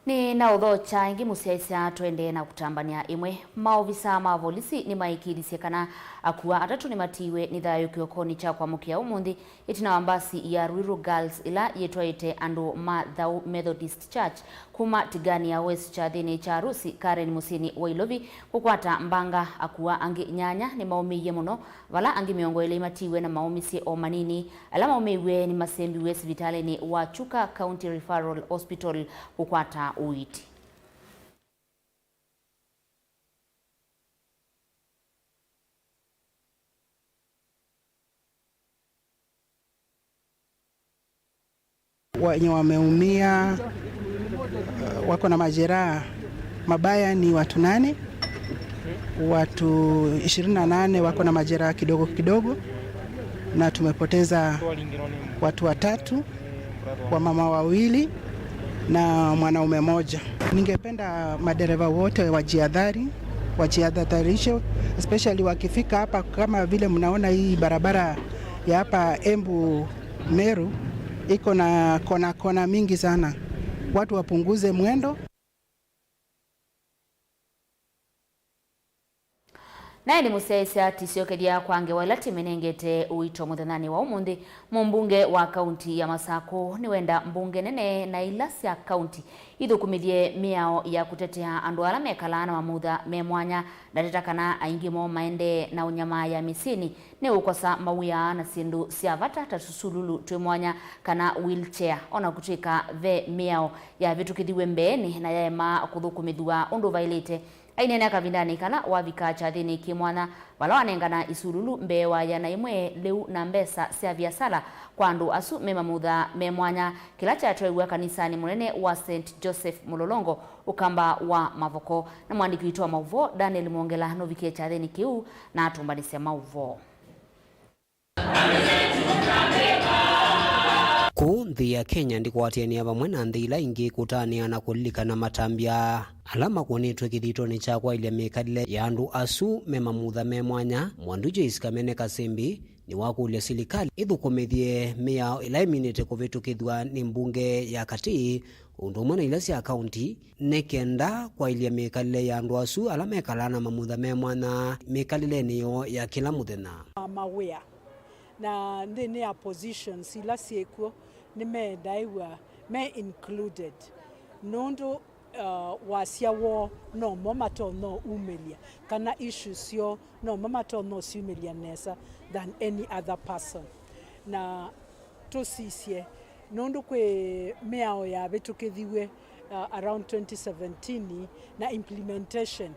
Nĩ na ũthokya ĩngĩ mũsyaĩĩsya, tũendee na kũtambany'a ĩmwe. Maovisa ma volisi nĩmaĩkĩĩthisye kana akua atatũ nĩmatiiwe nĩ thayũ kĩokonĩ kya kwamũkĩa ũmũnthĩ ĩtina wa mbasi ya Ruiru Girls ĩla yĩtwaĩte andũ ma Thau Methodist Church kuma Tigania West kyathĩnĩ kya arusi Karen mũsyĩnĩ wa Ilovi kũkwata mbanga. Akua angĩ nyanya nĩmaũmĩie mũno, vala angĩ mĩongo ĩlĩ matiiwe na maũmĩsye o manini. Ala maũmĩiw'e nĩmasembiw'e sivitalĩnĩ wa Chuka County Referral Hospital kũkwata ũiiti. Wenye wameumia, eh, wako na majeraha mabaya ni watu nane, watu ishirini na nane wako na majeraha kidogo kidogo, na tumepoteza watu watatu, wamama wawili na mwanaume moja. Ningependa madereva wote wajihadhari, wajihadharishe, especially wakifika hapa, kama vile mnaona hii barabara ya hapa Embu Meru iko na kona kona mingi sana. Watu wapunguze mwendo. Naĩ nĩ mũsyaĩĩsya tĩsyokethya kwa ngewa ĩla tĩmĩnengete ũito mũthenyanĩ wa ũmũnthĩ. Mũmbunge wa kaunti ya Masakũ nĩwenda mbunge nene na ila sya kaunti ithũkũmĩthye mĩao ya kũtetea andũ ala mekalaa na mamutha me mwanya. Ndateta kana aingĩ moo maendee na ũnyamaaya mĩsyĩnĩ nĩ ũkosa mawĩa na syĩndũ sya vata ta tũsululu twĩ mwanya kana wheelchair, o na kũtw'ĩka ve mĩao yavĩtũkĩthiw'e mbeenĩ na yaema kũthũkũmĩthw'a ũndũ vaĩlĩte. Aineenea kavindanĩ kala wavika kyathĩnĩ kĩ mwanya, vala wanengana isululu mbee wa ĩana ĩmwe lĩu na mbesa sya viasala kwa andũ asu me mamutha me mwanya, kĩla kyatwaiw'a kanisanĩ mũnene wa Saint Joseph Mũlolongo, Ũkamba wa Mavoko. Na mwandĩki witũ wa maũvoo, Daniel Mwongela, nũvikie kyathĩnĩ kĩu na atũmbanĩsya maũvoo. Kũu nthĩ ya Kenya ndĩkwatĩanĩa vamwe na nthĩ ila ingĩ kũtanĩa na kũlilikana matambya ala makũnĩtwe kĩthitonĩ kya kwaĩlya mĩkalĩle ya andũ asu me mamutha me mwanya. Mwandu Joyce Kamene Kasembi nĩwakũlya silikalĩ ĩthũkũmĩthye mĩao ĩla ĩminĩte kũvĩtũkĩthw'a nĩ mbunge ya katĩ, ũndũ ũmwe na ila sya kaunti, nĩ kenda kwaĩlya mĩkalĩle ya andũ asu ala mekalaa na mamutha me mwanya mĩkalĩlenĩ yoo ya kĩla mũthenya. Mawĩa na nthĩnĩ ya positions ila syĩkw'o nĩmendaĩw'a me included, nũndũ uh, wasya woo nomo matonya ũmĩlya, kana issues syoo nomo matonya ũsyumĩlya nesa than any other person. Na tũsisye, nũndũ kwĩ mĩao yavĩtũkĩthiw'e uh, around twenty seventeen, na implementation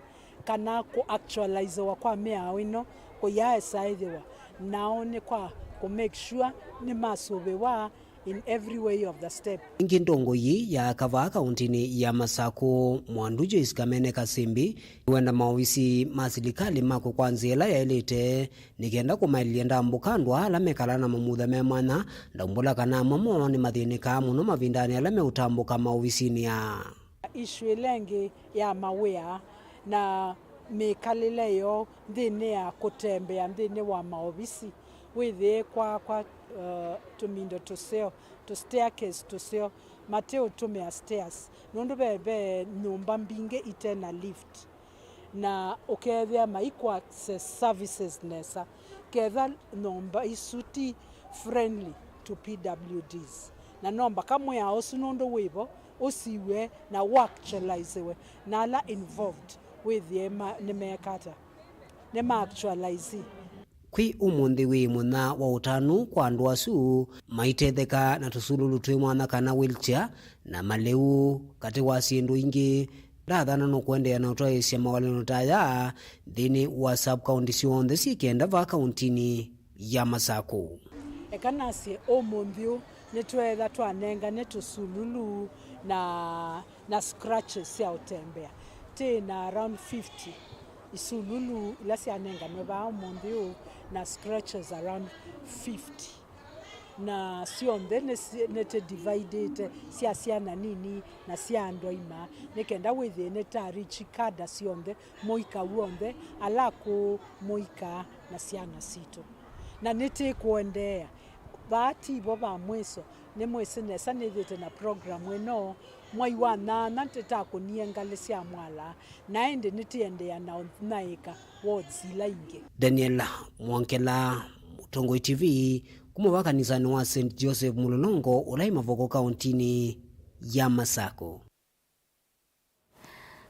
kana kũ actualizewa kwa mĩao ĩno kũyaesa ĩthĩwa, nao nĩ kwa kũ make sure nĩmasũvĩwa in every way of the step. Ĩngĩ ndongoi ya kavaa kauntinĩ ya Masakũ, Mwandu Joyce Kamene Kasembi, nĩwenda maovisi ma silikalĩ makwe kwa nzĩa ĩla yaĩlĩte nĩ kenda kũmaĩlĩlya ndambũka andũ aa ala mekalaa na mamutha me mwanya, ndaumbũla kana amwe moo nĩmathĩnĩkaa mũno mavindanĩ ala meũtambũka maovisinĩ aa. Issue ĩla ĩngĩ ya mawĩa na mĩkalĩle yoo nthĩnĩ ya kũtembea nthĩnĩ wa maovisi, wĩthĩe kwakwa uh, tũmindo tũseo, tũ staircase tũseo, mateũtũmĩa stairs, nũndũ ve, ve nyũmba mbingĩ ite na lift, na ũkethĩa maikũ access services nesa, ketha nyũmba isu ti friendly to P W Ds. Na no mbaka mwĩao ũsu nũndũ wĩvo ũsiw'e na ũactualizewe, na ala involved wĩthĩe ma, nĩmekata, nĩma actualize. Kwĩ ũmũnthĩ wĩ mũthenya wa ũtanu kwa andũ asu maitetheka na tũsululu twĩ mwanya kana wheelchair na malĩu, katĩ wa syĩndũ ingĩ. Ndathana nũkũendeea na ũtwaĩĩsya mawalĩano ta aya nthĩnĩ wa sub county syonthe syĩ kenda vaa kauntinĩ ya Masakũ. Eka nasye, ũmũnthĩ ũũ nĩtweetha twanengane tũsululu na, na scratches sya ũtembea. Tĩ na around fifty isululu ila syanenganwe vaa ũmũnthĩ ũũ na scratches around fifty. Na syonthe nĩsi-, nĩtĩ dividĩte sya syana nini na sya andũ aima, nĩ kenda wĩthĩe nĩta reach kada syonthe, mũika w'onthe, ala akũũ, mũika na syana sitũ. Na nĩtĩkũendeea. Vaa tivo va mwĩso, nĩmwĩsĩ nesa nĩthĩte na program ĩno. Mwai wa nyanya nĩtakũnie ngalĩ sya mwala, na ĩndĩ nĩtĩendeea na ũnaĩka wards ila ingĩ. Daniel Mwongela, Mũtongoi T V, kuma va kanisanĩ wa Saint Joseph Mũlolongo ũla ĩ Mavoko kauntinĩ ya Masakũ.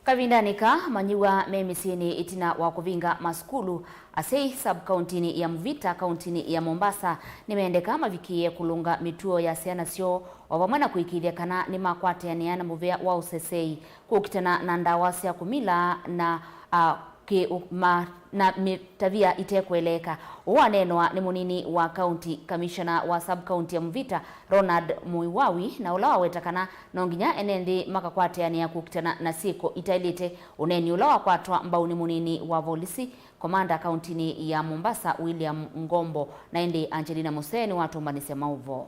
Kavindanĩ kaa, manyĩw'a me mĩsyĩnĩ ĩtina wa kũvinga masukulu, asyai sub-kauntinĩ ya Mvita, kauntinĩ ya Mombasa, nĩmendeka mavikĩĩe kũlũnga mĩtuo ya syana syoo, o vamwe na kũĩkĩĩthya kana nĩmakwatĩanĩa na mũvĩa wa ũsesei, kũkitana na ndawa sya kũmila na, a, kĩ, ũ, ma, na mĩtavya ĩtekũeleeka. Ũũ waneenwa nĩ mũnini wa county commissioner wa sub-county ya Mvita, Ronald Muiwawi, na ũla waweta kana no nginya ene nthĩ makakwatĩanĩa kũkitana na syĩko itaĩlĩte. Ũneeni ũla wakwatwa mbau nĩ mũnini wa volisi, komanda kauntinĩ ya Mombasa, William Ngombo, na ĩndĩ Angelina Musee nĩwatũmbanĩsya maũvoo.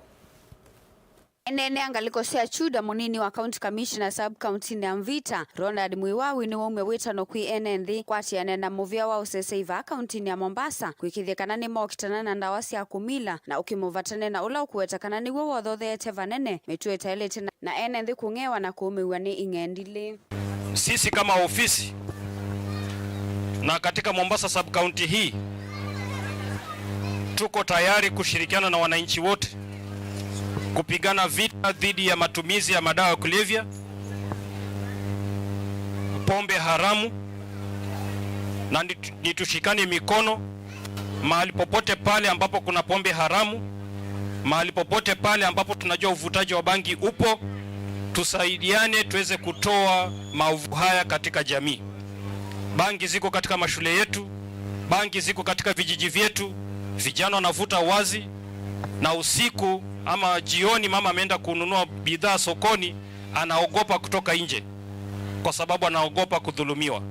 Eneenea ngalĩko sya Chuda, mũnini wa county commissioner sub-county-nĩ ya Mvita, Ronald Mwiwawi, nĩwaumya wĩtano kwĩ ene nthĩ kwatĩanĩa na mũvĩa wa ũsesei vaa kaunti-nĩ ya Mombasa, kũĩkĩĩthya kana nĩmokitana na ndawa sya kũmila, na ũkĩmũvatane na ũla ũkũweta kana nĩw'o wothotheete vanene mĩtuo ĩtaĩlĩte na, na ene nthĩ kũng'ewa na kũũmĩw'a nĩ ing'endilĩ. Sisi kama ofisi na katika Mombasa sub-county hii, tuko tayari kushirikiana na wananchi wote kupigana vita dhidi ya matumizi ya madawa ya kulevya, pombe haramu, na nitu-, nitushikane mikono mahali popote pale ambapo kuna pombe haramu, mahali popote pale ambapo tunajua uvutaji wa bangi upo, tusaidiane tuweze kutoa maovu haya katika jamii. Bangi ziko katika mashule yetu, bangi ziko katika vijiji vyetu, vijana wanavuta wazi, na usiku ama jioni mama ameenda kununua bidhaa sokoni, anaogopa kutoka nje kwa sababu anaogopa kudhulumiwa.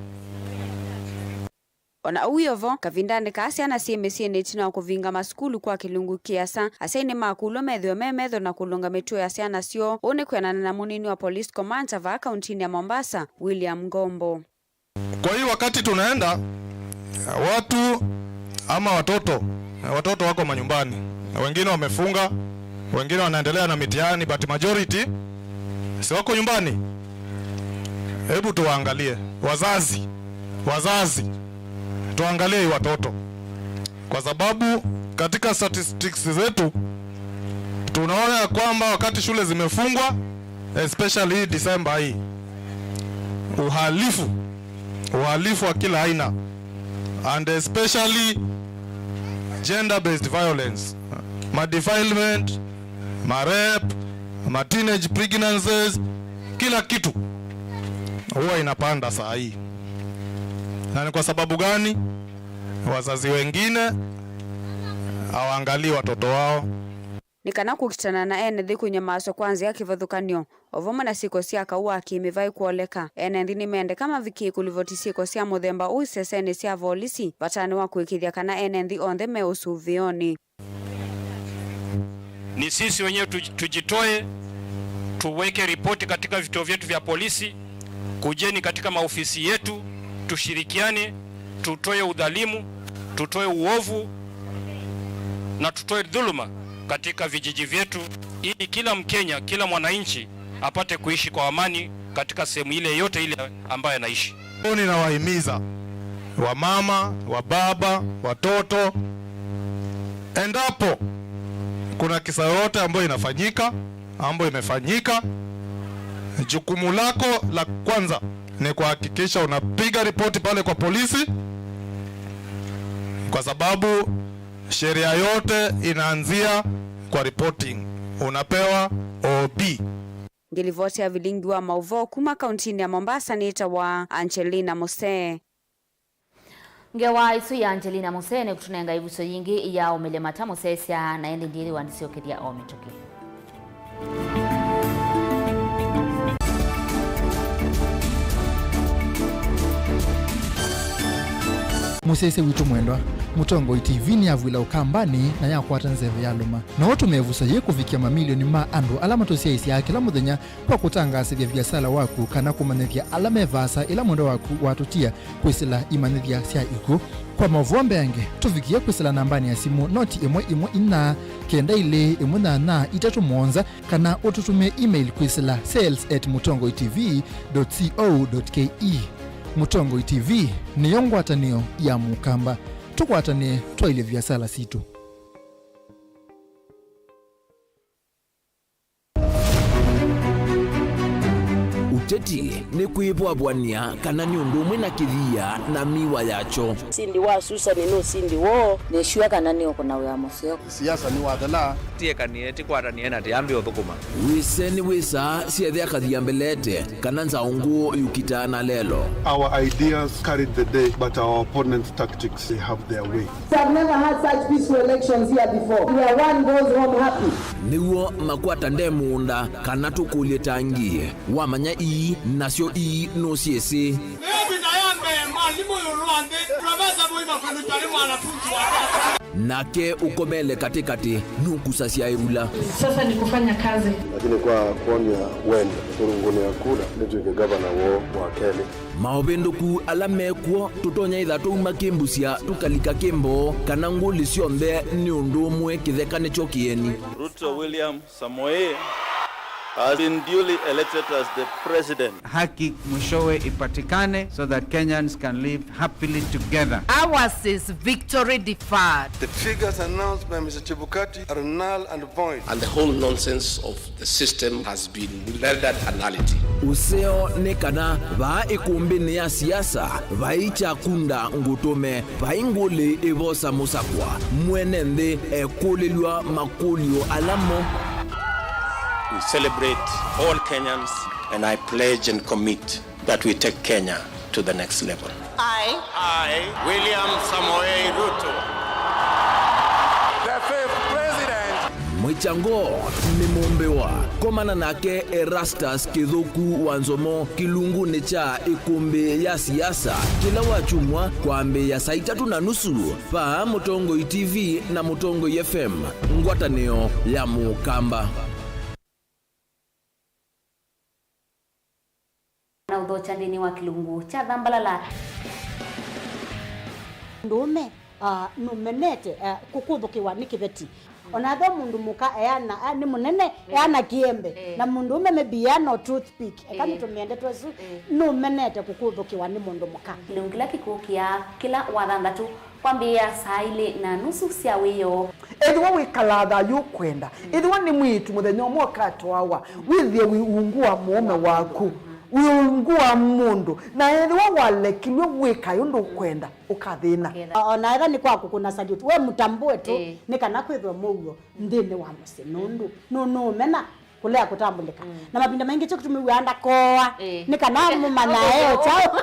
O na ũu wĩ o vo, kavindanĩ kaa syana syĩ mĩsyĩnĩ ĩtina wa kũvinga masukulu kwa kĩlungu kĩasa, asyai nĩmakũlw'a methĩwe me metho na kũlũnga mĩtuo ya syana syoo. Ũu nĩ kwĩanana na mũnini wa police commander vaa kauntinĩ ya Mombasa, William Ngombo. Kwa hii wakati tunaenda, watu ama watoto, watoto wako manyumbani, wengine wamefunga, wengine wanaendelea na mitihani, but majority si wako nyumbani. Hebu tuwaangalie wazazi, wazazi, tuangalie hii watoto, kwa sababu katika statistics zetu tunaona ya kwamba wakati shule zimefungwa, especially hii December hii, uhalifu, uhalifu wa kila aina, and especially gender-based violence, madefilement, marape, ma teenage pregnancies, kila kitu huwa inapanda saa hii. Na ni kwa sababu gani? Wazazi wengine hawaangalii watoto wao. Nĩ kana kũkitana na ene nthĩ kũnyamaswa kwa nzĩa kĩvathũkany'o, o vamwe na syĩko sya kaũ wa kĩ-mĩvaĩ kwoleka, ene nthĩ nĩmendeka mavikĩe kũlivoti syĩko sya mũthemba ũũ isesenĩ sya volisi, vatanĩ wa kũĩkĩĩthya kana ene nthĩ onthe me ũsũvĩonĩ. Ni sisi wenyewe tuj-, tujitoe, tuweke ripoti katika vituo vyetu vya polisi. Kujeni katika maofisi yetu, tushirikiane, tutoe udhalimu, tutoe uovu na tutoe dhuluma katika vijiji vyetu, ili kila Mkenya, kila mwananchi apate kuishi kwa amani katika sehemu ile yote ile ambayo anaishi. Ninawahimiza wamama, wababa, watoto, endapo kuna kisa yoyote ambayo inafanyika, ambayo imefanyika, jukumu lako la kwanza ni kuhakikisha unapiga ripoti pale kwa polisi, kwa sababu sheria yote inaanzia kwa reporting. Unapewa O B. Ngĩlivoti ya vilingi wa maũvoo kuma kauntinĩ ya Mombasa nĩtawa Angelina Musee. Ngewa ĩsu ya Angelina Musee nĩkũtũnenga ĩvuso yĩngĩ ya ũmĩle mata mũsesya, na ĩndĩ ndyĩthĩwa ndisyokethya o mĩtũkĩ. Mũsyaĩĩsya witũ mwendwa, Mũtongoi T V nĩyavw'ĩla Ũkambanĩ na yakwata nzeve yalũma. No ũtũme ĩvuso yĩĩ kũvikĩa mamilioni ma andũ ala matũsyaĩĩsyaa kĩla mũthenya kwa kũtangaasĩthya viasala waku kana kũmanyĩthya ala me vaasa ĩla mwendwa waku watũtia kwĩsĩla imanyĩthya sya ikw'ũ. Kwa maũvoo mbeange, tũvikĩe kwĩsĩla nambanĩ ya simũ noti ĩmwe ĩmwe inya kenda ilĩ ĩmwe nyanya itatũ mũonza, kana ũtũtũmĩe email kwĩsĩla sales at mũtongoi T V dot co dot K E. Mũtongoi T V nĩyo ngwatanĩo ya Mũkamba. Tũkwatanĩe twaĩlye viasala sitũ. Ũteti nĩ kwĩvwavw'ania kana nĩ ũndũ ũmwe na kĩthia na miwa yakyo. Ũsindi wa Susan nĩ ũsindi woo. Nĩ sure kana nĩ ũkũna wĩa mũseo. Siasa nĩ wathela. Tiekanie, tikwatanĩe na tiambe ũthũkũma. Wĩse nĩ wĩsaa syethĩa kathia mbelete kana nzaũ ngũũ yũkitaa na lelo. Our ideas carried the day, but our opponents' tactics, they have their way. I've never had such peaceful elections here before, where one goes home happy. Nĩw'o makwata nde mũũnda kana tũkũlye tangi. Wamanya ii, nasyo ii nũsyĩsĩ. Ĩyo visa ya mbee, mwalimũ ĩũlũ wa nthĩ, Profesa Moi Makueni Charĩ mwanafunzi wake. Nake ũkomele katĩkatĩ nũkusasya ĩvula. Sasa ni kufanya kazi. Lakini kwa kuonia wendo, kũrũngũnĩa kura, nĩtw'ĩke gavana woo wa kelĩ. Maũvĩndũku ala mekw'o, tũtonya ĩtha twauma kĩmbusya tũkalika kĩmboo, kana ngũlĩ syonthe nĩ ũndũ ũmwe kĩtheka nĩkyo kĩeni. Ruto William Samoei has been duly elected as the president. Haki mwishowe ipatikane so that Kenyans can live happily together. Ours is victory deferred. The figures announced by Mister Chebukati are null and void. And the whole nonsense of the system has been rendered a nullity. Ũseo nĩ kana vaa ĩkũmbĩnĩ ya siasa vai kyakunda ngũtũme, vai ngũlĩ ĩvosa mũsakwa, mwene nthĩ ekũlĩlw'a makũlyo ala mo. We celebrate all Kenyans and I pledge and commit that we take Kenya to to the next level. I, I, William Samoei Ruto, the fifth president. Mwĩkyango nĩ mũmbĩwa. Komana nake Erastus Kĩthũku wa Nzomo kĩlungunĩ kya ĩkũmbĩ ya siasa kĩla wakyumwa kwambĩĩa saa itatũ na nusu vaa Mũtongoi T V na Mũtongoi F M, ngwatanĩo ya Mũkamba. Na ũthokya nthĩnĩ wa kĩlungu kya Thambalala. Mũndũũme, ah, nũmenete, ah, kũkũthũkĩwa nĩ kĩveti. O na ethĩwa mũndũ mũka eana, ah, nĩ mũnene, eana kĩembe, eh, na mũndũũme maybe eana o toothpick. Eka, eh, nĩtũmĩe ndeto ĩsu, eh, nũmenete kũkũthũkĩwa nĩ mũndũ mũka. Kĩlungu kĩla kĩkũkĩa kĩla wathanthatũ kwambĩĩa saa ilĩ na nusu sya wĩoo. Ethĩwa wĩkalaa thayũ ũkwenda, ethĩwa nĩ mwĩĩtu mũthenya ũmwe ũkatwawa, wĩthĩe wĩ ungu wa mũũme waku, wĩ ungu wa mũndũ, na ethĩwa walekilw'e wĩkae ũndũ ũkwenda, ũkathĩna. O na ethĩwa nĩ kwa kũkũna salute, we mũtambũe tu, ĩĩ, nĩ kana kwĩthwe mũuo nthĩnĩ wa mũsyĩ, nũndũ nũ-, nũũmena kũlea kũtambũlĩka. Mm. Na mavinda maingĩ kyo kĩtumi wĩaa ndakooa, ĩĩ, nĩ kana mũmanyae o kyaũ.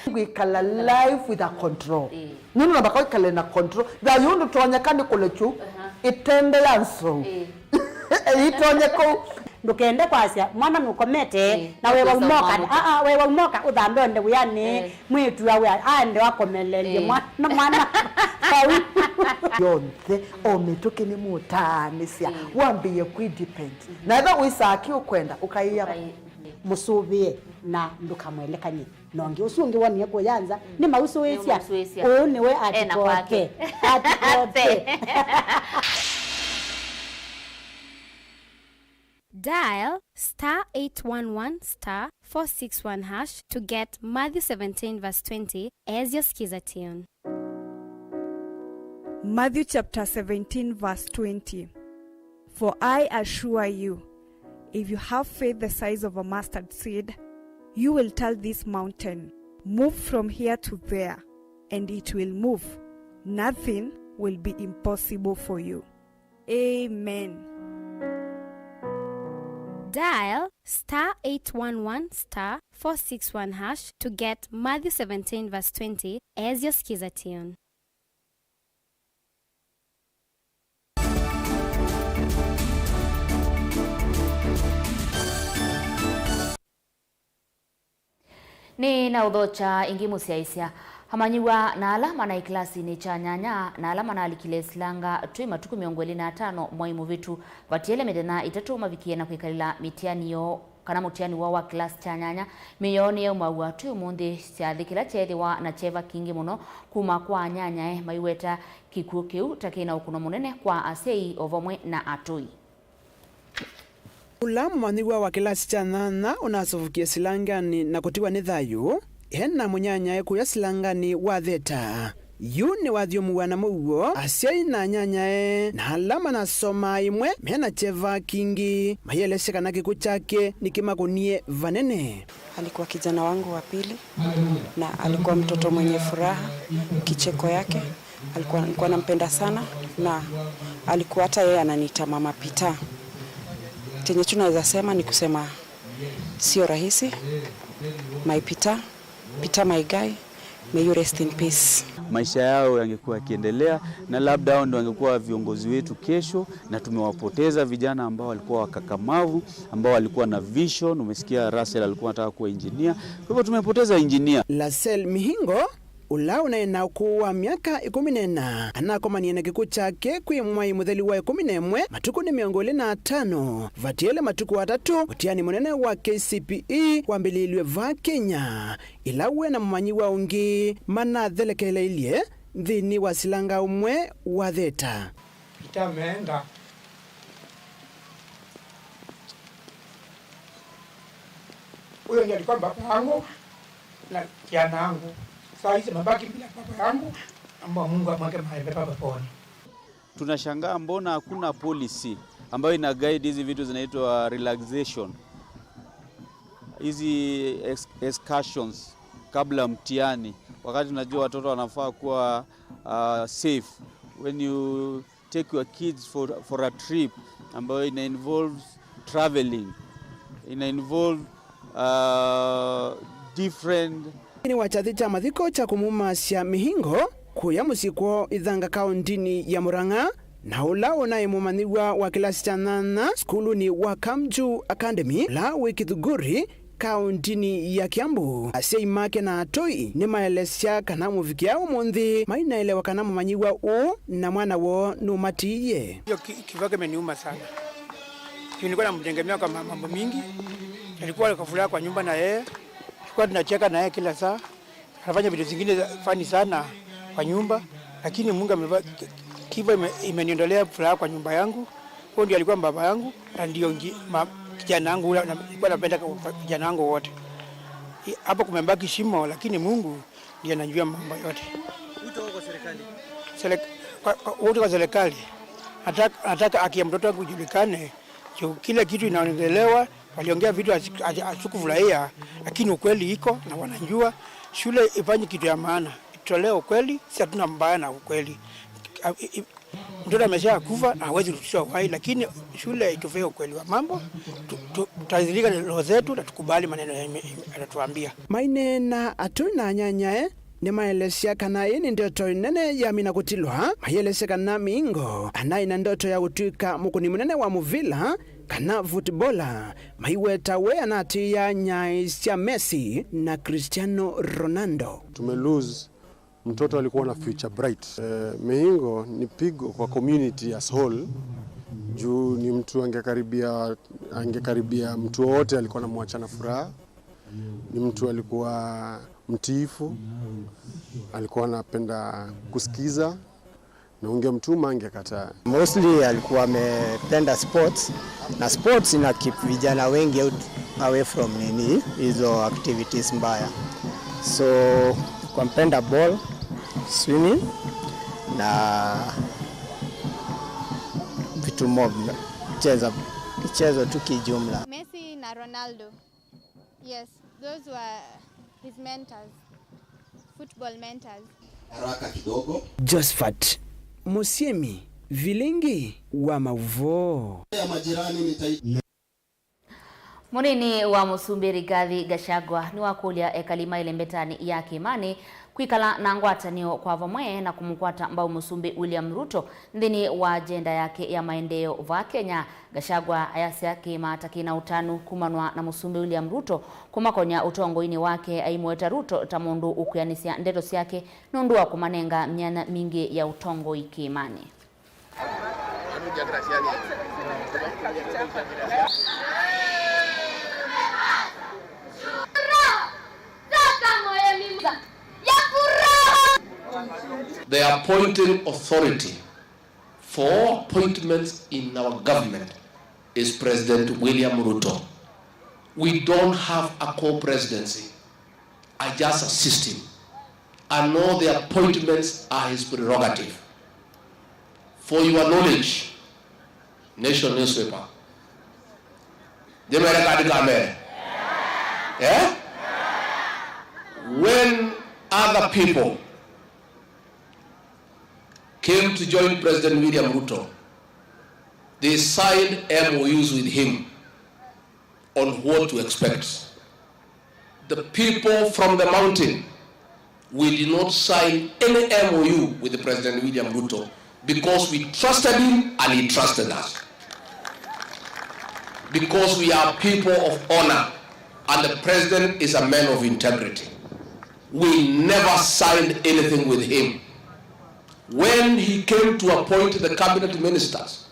Kwĩkala life with a control. Ĩĩ. Nũndũ namba kwĩkale na control. Thayũ ndũtonyeka nĩ kũlekyu, aha, ĩtende ya nzou. Ĩĩ. Ĩtonye kũu. Ndũkende kwasya mwana nũkomete, ĩĩ, na wewa ũkwĩsa ũmoka, ũmwamũka. Aa, wewa ũmoka ũthambe ũende wĩanĩ, ĩĩ, mwĩĩtu awe aende akomeleelye, ĩĩ, mwana, mwana vau. Yonthe, o mĩtũkĩ nĩmũtaanĩsya, ĩĩ, wambĩĩe kwĩ depend. Mhm. Na ethĩwa wĩsaa kĩ ũkwenda, ũkaĩa. Ũkaĩ-, mũsũvĩe na ndũkamwelekany'e na ũngĩ. Ũsu ũngĩ wonie kũya nza, mm, nĩmausũĩsya. Nĩmausũĩsya. Ũũ nĩwe ena kwake. Atikoke. Atikoke. Dial star eight one one star four six one hash to get Matthew seventeen verse twenty as your Skiza tune. Matthew chapter seventeen verse twenty. For I assure you, if you have faith the size of a mustard seed, you will tell this mountain, "Move from here to there," and it will move. Nothing will be impossible for you. Amen. Dial star eight one one star four six one hash to get Matthew seventeen verse twenty as your Skiza tune. Nĩ na ũthokya ĩngĩ mũsyaĩĩsya. Amanyĩw'a na ala manaĩ kĩlasinĩ kya nyanya na ala manalikile silanga twĩ matukũ mĩongo ĩlĩ na atano mwai mũvĩtu, vatiele mĩthenya ĩtatũ mavikie na kwĩkalĩla mĩtiani yoo kana mũtiani woo wa kĩlasi kya nyanya. Mĩĩ yoo nĩyaumaw'a twĩ ũmũnthĩ, kyathĩ kĩla kyeethĩwa na kyeva kingĩ mũno kuma kwa anyanyae maiweta kĩkw'ũ kĩu ta kĩ na ũkũno mũnene kwa asyai o vamwe na atũi. Ũla mũmanyĩw'a wa kĩlasi kya nyanya ũnasũvũkie silanganĩ na kũtiwa nĩ thayũ, e na mũnyanyae kũya silanganĩ wa Theta. Yu nĩwathyũmũw'a na mũuo, asyai na anyanyae na ala manasomaa ĩmwe me na kyeva kingĩ, maielesya kana kĩkw'ũ kyake nĩkĩmakũnie vanene. Alikuwa kijana wangu wa pili na alikuwa mtoto mwenye furaha, kicheko yake. Alikuwa, nilikuwa nampenda sana na alikuwa hata yeye ananiita Mama Pita. Chenye tu naweza sema ni kusema sio rahisi. My Pita, Pita my guy, may you rest in peace. Maisha yao yangekuwa yakiendelea, na labda hao ndio wangekuwa viongozi wetu kesho, na tumewapoteza vijana ambao walikuwa wakakamavu, ambao walikuwa na vision. Umesikia Russell alikuwa anataka kuwa engineer, kwa hivyo tumepoteza engineer. Russell Mihingo, ũla ũnaĩ na ũkũũ wa myaka ĩkũmi na ĩna, anakomanie na kĩkw'ũ kyake kwĩ mwai mũthelu wa ĩkũmi na ĩmwe, matukũnĩ mĩongo ĩlĩ na atano, vatiele matukũ atatũ mũtiani mũnene wa K C P E wambĩlĩĩlw'e vaa Kenya, ĩla we na mũmanyĩw'a ũngĩ manathelekeleilye nthĩnĩ wa silanga ũmwe wa Theta. Pita ameenda. Huyo ndiye alikuwa baba yangu na kijana yangu. Saa hizi mabaki bila baba yangu, naomba Mungu amweke mahali pema peponi. Tunashangaa mbona hakuna policy ambayo ina guide hizi vitu zinaitwa relaxation, hizi ex-, excursions kabla mtihani, wakati tunajua watoto wanafaa kuwa uh, safe. When you take your kids for, for a trip ambayo ina involve traveling, ina involve uh, Different. Nthĩnĩ wa kyathĩ kya mathiko kya kũmumasya Mĩhingo kũya mũsyĩ kwoo Ithanga kaũntĩnĩ ya Murang'a, na ũla ũnaĩ mũmanyĩw'a wa kĩlasi kya nyanya sukulunĩ wa Kamju Academy, ũla wĩ Kĩthuguri, kaũntĩnĩ ya Kiambu, asyai make na atũi nĩmaelesya kana mũvikĩa ũmũnthĩ mainaelewa kana mũmanyĩw'a ũũ na mwana woo nũmatiie. Hiyo ki-, kifo kimeniuma sana. Nilikuwa namtegemea kwa ma-, mambo mingi. Alikuwa kafuraha kwa nyumba na yeye. Tulikuwa tunacheka na yeye kila saa. Anafanya vitu zingine za funny sana kwa nyumba, lakini Mungu ameba-, kifo ime-, imeniondolea furaha kwa nyumba yangu. Huyo ndiye alikuwa baba yangu na ndio ngi-, ma-, kijana yangu ule na-, nilikuwa napenda kwa vijana wangu wote. I-, hapo kumebaki shimo, lakini Mungu ndiye anajua mambo yote. Wito wako kwa serikali? Serek-, kwa, kwa, wito kwa serikali. Nataka, nataka haki ya mtoto wangu ijulikane. Juu kila kitu inaongelewa, waliongea vitu hasi-, hasi-, hasikufurahia, lakini ukweli iko na wanajua. Shule ifanye kitu ya maana, itolee ukweli, si hatuna mbaya na ukweli. A-, i-, i-, mtoto amesha kufa na hawezi rudishiwa uhai, lakini shule itupee ukweli wa mambo, tu-, tu-, tutaridhika na roho zetu na tukubali maneno ya ime-, ime-, anatuambia. Maineena atũi na anyanyae, nĩmaelesya kana ĩĩ nĩ ndoto nene yamina kũtilwa. Maielesya kana Mĩhingo anaĩ na ndoto ya kũtw'ĩka mũkũni mũnene wa mũvila kana footballer. Maiweta we anatĩĩa nyaĩ sya Messi na Cristiano Ronaldo. Tume lose mtoto alikuwa na future bright. Eh, Mĩhingo ni pigo kwa community as whole. Juu ni mtu angekaribia, angekaribia mtu wowote alikuwa anamwacha na furaha. Ni mtu alikuwa mtiifu, alikuwa anapenda kusikiza, na ungemtuma angekataa. Mostly alikuwa amependa sports, na sports ina keep vijana wengi out, away from nini, hizo activities mbaya. So, kwa mpenda ball, swimming, na vitu mob, cheza, michezo tu kijumla. Messi na Ronaldo. Yes, those were his mentors, football mentors. Haraka kidogo. Josephat Mũsyĩmi, vilingi wa maũvoo. Ya majirani nita- Mũnini wa Mũsumbĩ Rigathi Gachagua nĩwakũlya ekali ma ĩlembetanĩ ya kĩĩmanĩ kwĩkala na ngwatanĩo kwa vamwe na kũmũkwata mbau Mũsumbĩ William Ruto nthĩnĩ wa agenda yake ya maendeeo vaa Kenya. Gachagua ayasya kĩĩma ta kĩna ũtanu kumanwa na Mũsumbĩ William Ruto kũmakonya ũtongoinĩ wake, aimũweta Ruto ta mũndũ ũkwĩanĩsya ndeto syake nũndũ wa kũmanenga myanya mingĩ ya ũtongoi kĩĩmanĩ. The appointing authority for all appointments in our government is President William Ruto. We don't have a co-presidency. I just assist him. And all the appointments are his prerogative. For your knowledge, Nation newspaper. Ndĩmere kandĩ ka mbee. Eh? When other people came to join President William Ruto, they signed M O Us with him on what to expect. The people from the mountain, we did not sign any M O U with President William Ruto because we trusted him and he trusted us. Because we are people of honor and the president is a man of integrity. We never signed anything with him. When he came to appoint the cabinet ministers,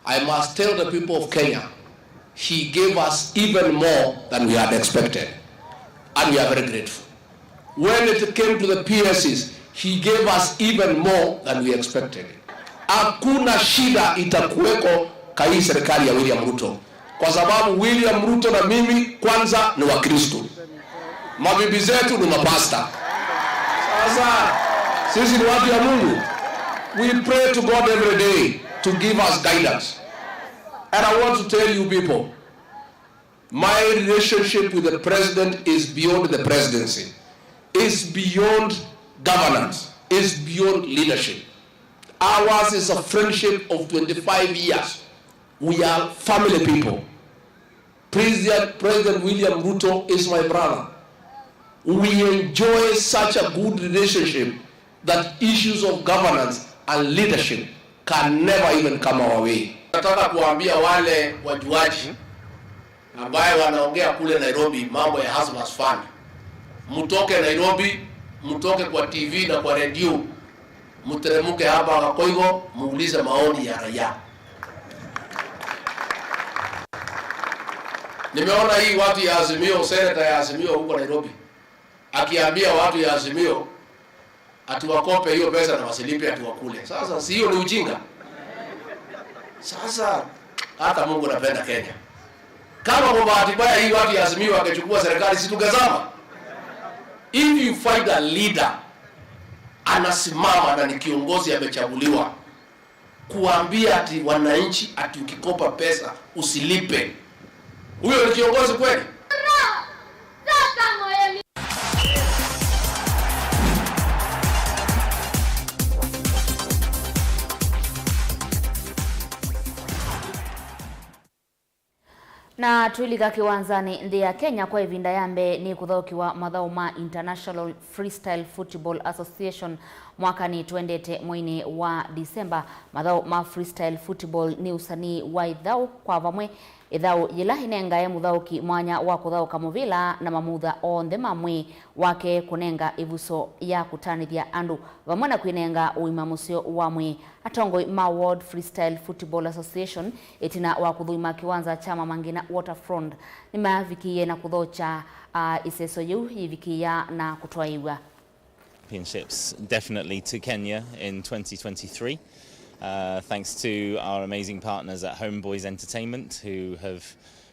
I must tell the people of Kenya, he gave us even more than we had expected. And we are very grateful. When it came to the P S Cs, he gave us even more than we expected. Hakuna shida itakuweko kwa hii serikali ya William Ruto. Kwa sababu William Ruto na mimi kwanza ni Wakristo. Mabibi zetu ni mapasta. Sasa, sisi ni watu ya Mungu. We pray to God every day to give us guidance. And I want to tell you people, my relationship with the president is beyond the presidency, is beyond governance, is beyond leadership. Ours is a friendship of twenty-five years. We are family people. President, President William Ruto is my brother. We enjoy such a good relationship that issues of governance and leadership can never even come our way. Nataka kuambia wale wajuaji ambaye wanaongea kule Nairobi mambo ya Hustlers Fund, mtoke Nairobi, mtoke kwa T V na kwa redio, mteremuke hapa Kakoigo, muulize maoni ya raia. Nimeona hii watu ya Azimio, senator ya Azimio huko Nairobi, akiambia watu ya Azimio ati wakope hiyo pesa na wasilipe ati wakule. Sasa si hiyo ni ujinga? Sasa hata Mungu anapenda Kenya. Kama kwa bahati mbaya hii watu ya Azimio wangechukua serikali, si tungezama? If you find a leader anasimama na ni kiongozi amechaguliwa, kuambia ati wananchi ati ukikopa pesa usilipe, huyo ni kiongozi kweli? Na twĩlika kĩwanzanĩ, nthĩ ya Kenya kwa ĩvinda ya mbee nĩ kũthaũkĩwa mathaũ ma International Freestyle Football Association mwakanĩ twendete mweinĩ wa Disemba. Mathaũ ma freestyle football nĩ ũsanii wa ĩthaũ kwa vamwe, ĩthaũ yĩla ĩnengae mũthaũki mwanya wa kũthaũka mũvĩla na mamutha onthe ma mwĩĩ wake, kũnenga ĩvuso ya kũtanĩthya andũ, vamwe na kwĩnenga ũima mũseo wa mwĩĩ. Atongoi ma World Freestyle Football Association, ĩtina wa kũthũima kĩwanza kya Mama Ngina Waterfront, nĩmavikĩie na kũthokya, ah, ĩseso yĩu yĩvikĩĩa na kũtwaĩw'a. Championships definitely to Kenya in twenty twenty-three, uh, thanks to our amazing partners at Homeboys Entertainment, who have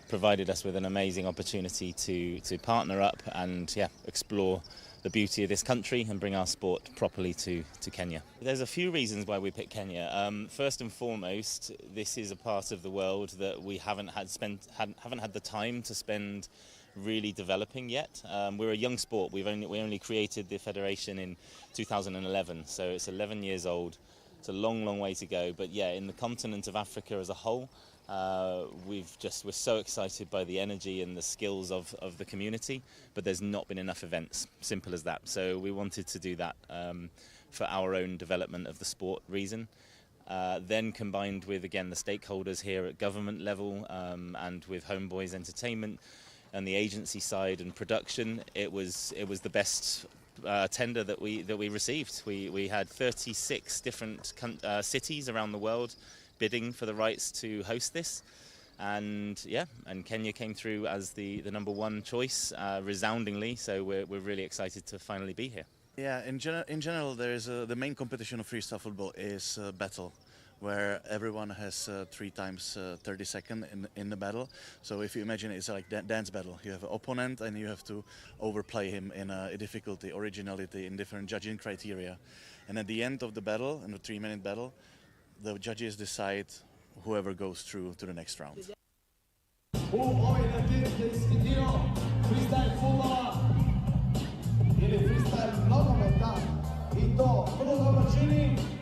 provided us with an amazing opportunity to, to partner up and, yeah, explore the beauty of this country and bring our sport properly to, to Kenya. There's a few reasons why we picked Kenya. Um, first and foremost, this is a part of the world that we haven't had spent, hadn't, haven't had the time to spend really developing yet. Um, we're a young sport. We've only, we only created the federation in two thousand eleven, so it's eleven years old. It's a long, long way to go. But yeah, in the continent of Africa as a whole, uh, we've just, we're so excited by the energy and the skills of, of the community, but there's not been enough events. Simple as that. So we wanted to do that, um, for our own development of the sport reason. Uh, then combined with, again, the stakeholders here at government level, um, and with Homeboys Entertainment and the agency side and production, it was, it was the best, uh, tender that we, that we received. We, we had thirty-six different coun-, uh, cities around the world bidding for the rights to host this. And yeah, and Kenya came through as the, the number one choice, uh, resoundingly. So we're, we're really excited to finally be here. Yeah, in, gener- in general, there is a, the main competition of freestyle football is, uh, battle, where everyone has, uh, three times, uh, thirty second in, in the battle. So if you imagine, it's like da- dance battle. You have an opponent and you have to overplay him in, uh, difficulty, originality, in different judging criteria. And at the end of the battle, in the three minute battle, the judges decide whoever goes through to the next round. Ũ oĩ na kĩndũ kĩsikĩtio, freestyle footballer. Ili freestyle mnono meta. Ito, kũrũgama chini.